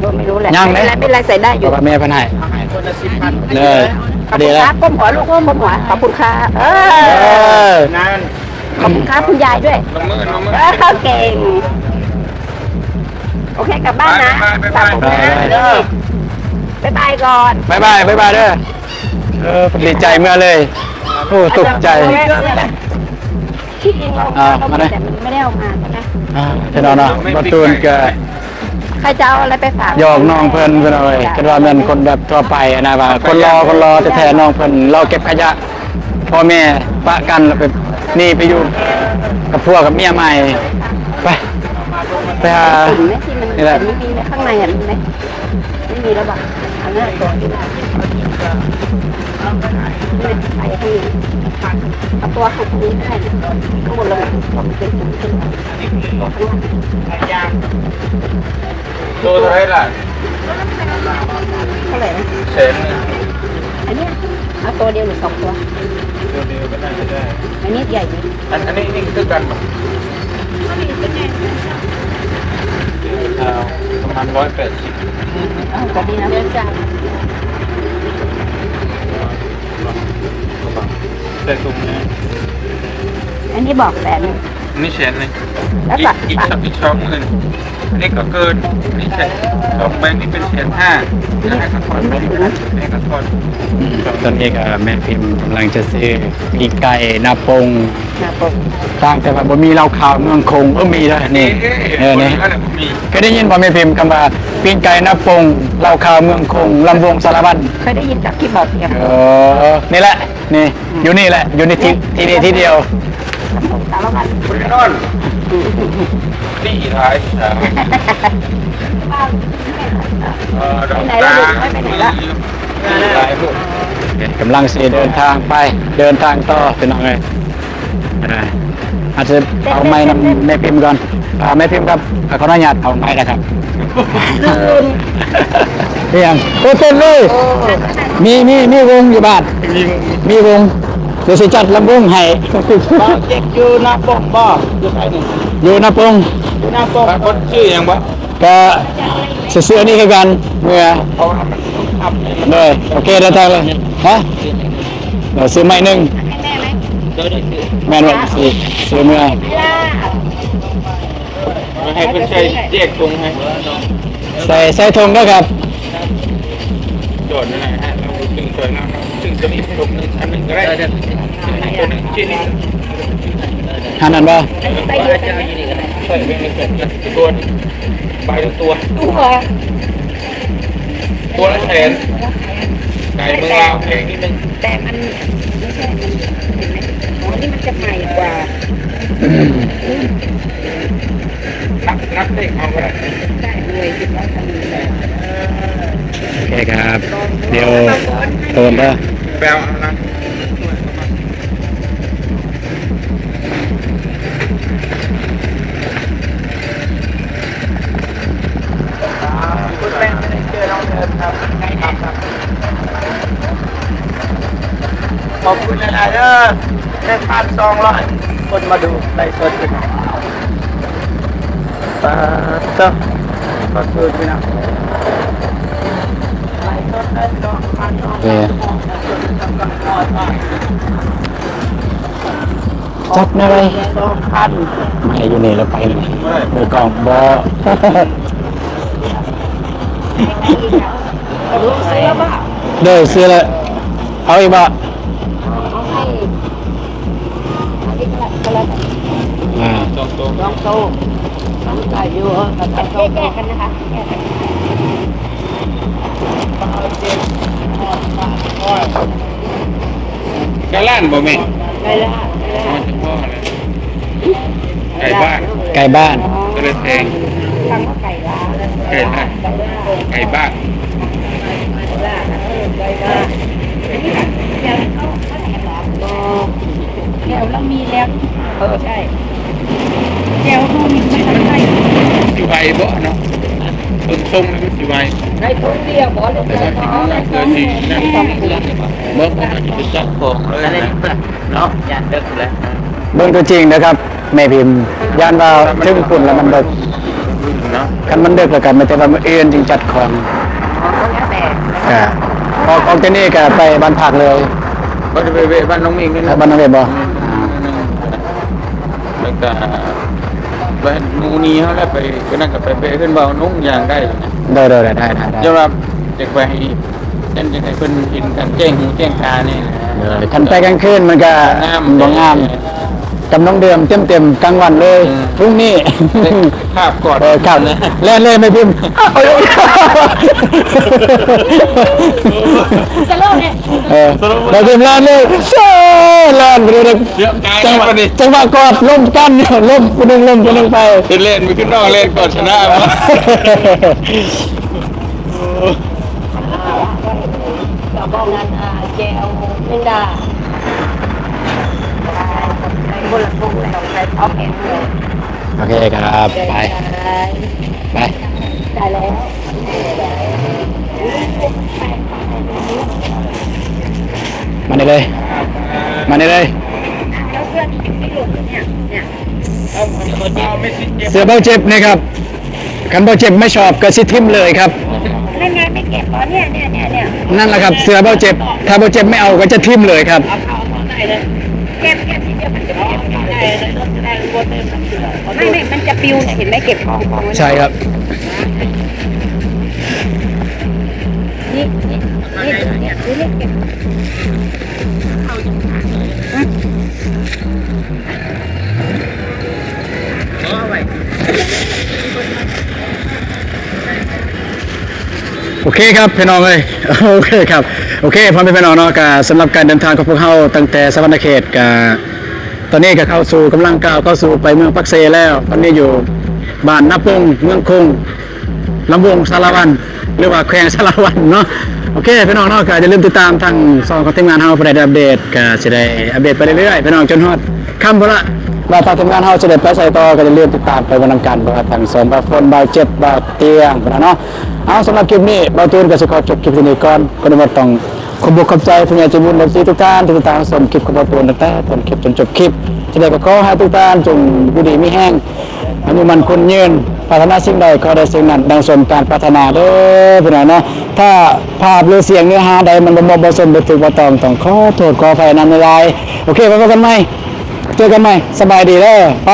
ບໍ່ ໄມ່ຮູ້ແຫຼະ ຍັງເດ້ ເປັນໄລ ເປັນໄລ ໃຊ້ໄດ້ຢູ່ ເພາະວ່າແມ່ເພິ່ນໃຫ້ ໃຫ້ຄົນລະສິບພັນ ເອີ ຂອບຄຸນຄ່ະ ກົ້ມຫົວລູກ ກົ້ມຫົວ ຂອບຄຸນຄ່ະ ເອີ ເອີ ນັ້ນ ຂອບຄຸນຄ່ະ ຄຸນຍາຍດ້ວຍ ເອີ ເກັ່ງ ໂອເຄ ກັບບ້ານນະ ບາຍບາຍ ບາຍບາຍ ເດີ ບາຍບາຍກ່ອນ ບາຍບາຍ ບາຍບາຍເດີ. ເອີ ດີໃຈເມືອເລີຍ ໂອ້ ຕົກໃຈ. ທີ່ຈິງເຮົາ ອ່າ ເອົາມາເລີຍ ແຕ່ມັນໄມ່ໄດ້ເອົາມານະ ອ່າ ພີ່ນ້ອງເນາະ ບໍ່ຕູນກະ ໃຄຈະເອົາອະໄລໄປຝາກ ຢອກນ້ອງເພິ່ນ ພີ່ນ້ອງເອີຍ ຄິດວ່າແມ່ນຄົນແບບທົ່ວໄປຫັ້ນນະ ວ່າຄົນຫຼໍ່ ຄົນຫຼໍ່ແທ້ໆ ນ້ອງເພິ່ນລາວເກັບຂະຫຍະ ພໍ່ແມ່ປະກັນ ແລ້ວໄປ ໜີໄປຢູ່ກັບຜົວກັບເມຍໃໝ່. ໄປ ໄປຫາ ນີ້ແຫຼະ ມັນມີ ມີຂ້າງໃນຫັ້ນແຫຼະ ມັນມີແລ້ວບໍ່? ອັນນັ້ນຕົວນີ້ ໄປທາງນີ້ ເອົາຕົວຂ້າງນີ້ໄດ້ ຂ້າງບົນລະ ໂຕເທົ່າໃດລະ? ເທົ່າໃດນະ? ແສນໜຶ່ງ. ອັນນີ້ເອົາຕົວດຽວຫຼືສອງຕົວ? ຕົວດຽວກໍໜ້າຈະໄດ້ ອັນນີ້ໃຫຍ່ຢູ່. ອັນ ອັນນີ້ ນີ້ຄືກັນບໍ່? ປະມານຮ້ອຍແປດສິບ. ເອົາ ກໍດີນະ ໃສ່ຖົງແນ່. ອັນນີ້ບອກແສນໜຶ່ງ ອັນນີ້ແສນໜຶ່ງ ແລ້ວກໍອີກ ອີກສອງໝື່ນ. ອັນນີ້ກໍເກີນ ອັນນີ້ແສນ ສອງແບງນີ້ເປັນແສນຫ້າ ແລ້ວໃຫ້ເຂົາທອນ ໃຫ້ເຂົາທອນ. ຕອນນີ້ກໍແມ່ພິມກຳລັງຈະຊື້ປີ້ງໄກ່ນາປົງ ນາປົງ ຕ່າງແຕ່ວ່າບໍ່ມີເຫຼົ້າຂາວເມືອງຄົງ. ເອີ ມີເດີນີ້ ເອີ ນີ້ ເຄີຍໄດ້ຍິນບໍ່ແມ່ພິມ ຄຳວ່າປີ້ງໄກ່ນາປົງ ເຫຼົ້າຂາວເມືອງຄົງ ລຳວົງສາລະວັນ? ເຄີຍໄດ້ຍິນຈາກຄລິບບ່າວຕຽງ. ເອີ ນີ້ແຫຼະ ນີ້ ຢູ່ນີ້ແຫຼະ ຢູ່ໃນທີ່ ທີ່ນີ້ທີ່ດຽວ. ນອນ ດີຫຼາຍ ເອີ ດອກຕາ ກຳລັງຊິເດີນທາງໄປ ເດີນທາງຕໍ່ ພີ່ນ້ອງເອີຍ. ອ່າ ອາດຈະເອົາໄມ້ນຳແມ່ພິມກ່ອນ. ອ່າ ແມ່ພິມຄັບ ຂໍອະນຸຍາດເອົາໄມ້ນະຄັບ. ອີຫຍັງ? ໂອ້ ເຕັ້ນເລີຍ. ມີ ມີ ມີວົງຢູ່ບ້ານ ມີວົງ ມີວົງ ດຽວຊິຈັດລຳວົງໃຫ້. ເຈັກຢູ່ນາປົງບໍ່? ຢູ່ໃສນີ້? ຢູ່ນາປົງ ຢູ່ນາປົງ. ຄົນຊື່ຫຍັງບໍ່? ກະຊື່ໆ ນີ້ຄືກັນ ເມື່ອ ໂດຍ ໂອເຄ ເດີນທາງເລີຍ. ຮະ? ເອີ ຊື້ໄມ້ໜຶ່ງ ແມ່ນບໍ່? ຊື້ ຊື້ເມື່ອ ໃຫ້ເພິ່ນໃສ່ແຍກຖົງໃຫ້ ໃສ່ ໃສ່ຖົງເດີຄັບ. ຈອດນັ້ນແຫຼະ ເອົາດຶງຊ່ອຍນຳ ດຶງຕົວນີ້ ຖົງໜຶ່ງ ອັນໜຶ່ງກໍໄດ້ ຕົວໜຶ່ງ ຊິໜຶ່ງ ຫັ້ນນັ້ນບໍ່? ໃສ່ເປັນຕົວ ໃບຕົວ ຕົວ ຕົວລະແສນ. ໄກ່ເມືອງລາວແພງນິດໜຶ່ງ ແຕ່ມັນ ບໍ່ໃຊ່ ມັນ ເຫັນໄໝ? ອໍ ນີ້ມັນຈະໃໝ່ກວ່າ ນັບ ນັບເລກເອົາກໍໄດ້. ໄດ້ເລີຍ ສິບເກົ້າ ໂອເຄຄັບ ດຽວໂອນເດີ ໄປເອົາອັນນັ້ນ. ຂອບຄຸນຫຼາຍໆເດີ ໜຶ່ງພັນສອງຮ້ອຍຄົນມາດູໄລຟ໌ສົດ. ປາດເຈົ້າ ຂອບຄຸນພີ່ນ້ອງ. ເອີ ຈັດແນວໃດ ສອງພັນ ໃຫ້ຢູ່ນີ້ແລ້ວໄປນີ້ ເບີກອງບໍ່? ໂດຍ ຊື້ແລ້ວ ເອົາອີກບໍ່? ອ່າ ສອງໂຕ ສອງໂຕ ໄດ້ຢູ່ ເອີ ກັນ ເອີ ສອງໂຕ ແຍກກັນນະຄະ ແຍກກັນ ໃກ້ຮ້ານບໍ່ແມ່? ໃກ້ຮ້ານ ໃກ້ຮ້ານ ອໍ ສະເພາະ ໃກ້ບ້ານ ໃກ້ບ້ານ ກໍເລີຍແພງ ຟັງວ່າໃກ້ບ້ານ ໃກ້ບ້ານ ໃກ້ບ້ານ ແຈ່ວເຮົາມີແລ້ວ ເອີ ໃຊ່ ແຈ່ວເຮົາມີ ມັນຕ້ອງໃສ່ ຊິໄວບໍ່ເນາະ? ເບິ່ງຊົງແລ້ວມັນຊິໄວ ໃນຖົງດຽວບໍ່ ຫຼື ໃສ່ ໃສ່ ໃສ່ ໃສ່ ໃສ່ ໃສ່ ໃສ່ ເບິ່ງ ເບິ່ງ ຊິຈັດຂອງເລີຍນະ ເນາະ ຢ້ານເດິກແລ້ວ ເບິ່ງຕົວຈິງເດີຄັບ ແມ່ພິມ ຢ້ານວ່າເຖິງພຸ້ນແລ້ວມັນເດິກເນາະ ຄັນມັນເດິກແລ້ວກໍມີແຕ່ວ່າມື້ອື່ນຈຶ່ງຈັດຂອງ ກໍແລ້ວແຕ່ ກໍອອກ ອອກຈາກນີ້ກໍໄປບ້ານພັກເລີຍ ບໍ່ໄດ້ໄປແວະບ້ານນ້ອງມິງເລີຍ ບ້ານນ້ອງເວດບໍ່? ອືມ ແລ້ວກໍບ້ານໝູ່ນີ້ເຮົາແລ້ວໄປ ໄປນັ້ນກໍໄປແວະເຮືອນບ່າວນຸ່ງຢ່າງໄດ້ ໂດຍໆ ໄດ້ໆໆ ຈະວ່າຢາກໄປ ຈັ່ງໃດເພິ່ນເຫັນກັນແຈ້ງຫູແຈ້ງຕານີ້ນະ ເອີ ຄັນໄປກາງຄືນມັນກະງາມ ບໍ່ງາມ ເອີ ກັບນ້ອງເດືອມເຕັມໆກາງວັນເລີຍ ອືມ ພຸ່ງນີ້ ເອີ ຄັບ ແລ່ນເລີຍແມ່ພິມ ສະໂລເດ້ ເອີ ແມ່ພິມແລ່ນເລີຍ ເຊີ ແລ່ນໄປເລີຍ ຈັງຫວະ ຈັງຫວະກອດລົມກັນ ລົມຜູ້ໜຶ່ງ ລົມຜູ້ໜຶ່ງໄປ ເຫັນແລ່ນໄປຂຶ້ນນ້ອງແລ່ນກ່ອນຊະນະ ກະບອກນັ້ນ ອ່າ ແຈ່ວແມງດາ ຄົນລະທົ່ງແລ້ວ ເອົາແມ່ນເລີຍ ໂອເຄຄັບ ໄປ ໄປ ໄດ້ແລ້ວ ມານີ້ເລີຍ ມານີ້ເລີຍ ເສື້ອເບົາເຈັບນີ້ຄັບ ຄັນບໍ່ເຈັບໄມ່ຊອບກໍຊິຖິ້ມເລີຍຄັບ ນັ້ນໄງໄມ່ເກັບບໍ່ ເນຍ ເນຍ ເນຍ ເນຍ ນັ້ນລະຄັບ ເສື້ອບໍ່ເຈັບ ຖ້າບໍ່ເຈັບໄມ່ເອົາກໍຈະຖິ້ມເລີຍຄັບ ເກັບ ເກັບ ເກັບ ມັນຈະປິວ ເຫັນໄໝ ເກັບຂອງ ຂອງ ໃຊ່ຄັບ ນີ້ ນີ້ ນີ້ ນີ້ ນີ້ ເກັບ ໂອເຄຄັບພີ່ນ້ອງເອີຍ ໂອເຄຄັບ ໂອເຄ ພໍ່ແມ່ພີ່ນ້ອງເນາະ ກະສຳລັບການເດີນທາງຂອງພວກເຮົາຕັ້ງແຕ່ສະຫວັນນະເຂດ ກະຕອນນີ້ກະເຂົ້າສູ່ ກຳລັງກ້າວເຂົ້າສູ່ໄປເມືອງປາກເຊແລ້ວ ຕອນນີ້ຢູ່ບ້ານນາປົງ ເມືອງຄົງ ລຳວົງສາລະວັນ ຫຼືວ່າແຂວງສາລະວັນເນາະ ໂອເຄພີ່ນ້ອງເນາະ ກະຢ່າລືມຕິດຕາມທາງຊ່ອງຂອງທີມງານເຮົາ ຜູ້ໃດໄດ້ອັບເດດກະຊິໄດ້ອັບເດດໄປເລື້ອຍໆ ພີ່ນ້ອງ ຈົນຮອດຄ່ຳພຸ້ນລະ ວ່າທາງທີມງານເຮົາຊິໄດ້ໄປໃສຕໍ່ ກະຢ່າລືມຕິດຕາມໄປເບິ່ງນຳກັນ ບໍ່ວ່າທາງຊ່ອງບ່າວຝົນ ບ່າວເຈັບ ບ່າວຕຽງພຸ້ນລະເນາະ ເອົາ ສຳລັບຄລິບນີ້ ບ່າວຕູນກະຊິຂໍຈົບຄລິບທີ່ນີ້ກ່ອນ ກໍໄດ້ໝົດຕ້ອງ ຂອບອົກຂອບໃຈຜູ້ໃຫຍ່ໃຈບຸນ ເອັຟຊີ ທຸກທ່ານທີ່ຕິດຕາມຮັບຊົມຄລິບຂອງບ່າວຕູນຕັ້ງແຕ່ຕົ້ນຄລິບຈົນຈົບຄລິບ ຈັ່ງໃດກໍຂໍໃຫ້ທຸກທ່ານຈົ່ງຢູ່ດີມີແຮງ ອາຍຸໝັ້ນຂວັນຍືນ ປາດຖະໜາສິ່ງໃດຂໍໄດ້ສິ່ງນັ້ນ ດັ່ງສົມການປາດຖະໜາເດີພີ່ນ້ອງເນາະ ຖ້າພາບຫຼືສຽງເນື້ອຫາໃດມັນບໍ່ເໝາະບໍ່ສົມ ບໍ່ຖືກບໍ່ຕ້ອງ ຕ້ອງຂໍໂທດຂໍອະໄພນຳຫຼາຍໆ ໂອເຄ ໄວ້ພົບກັນໃໝ່ ເຈີກັນໃໝ່ ສະບາຍດີເດີ ໄປ.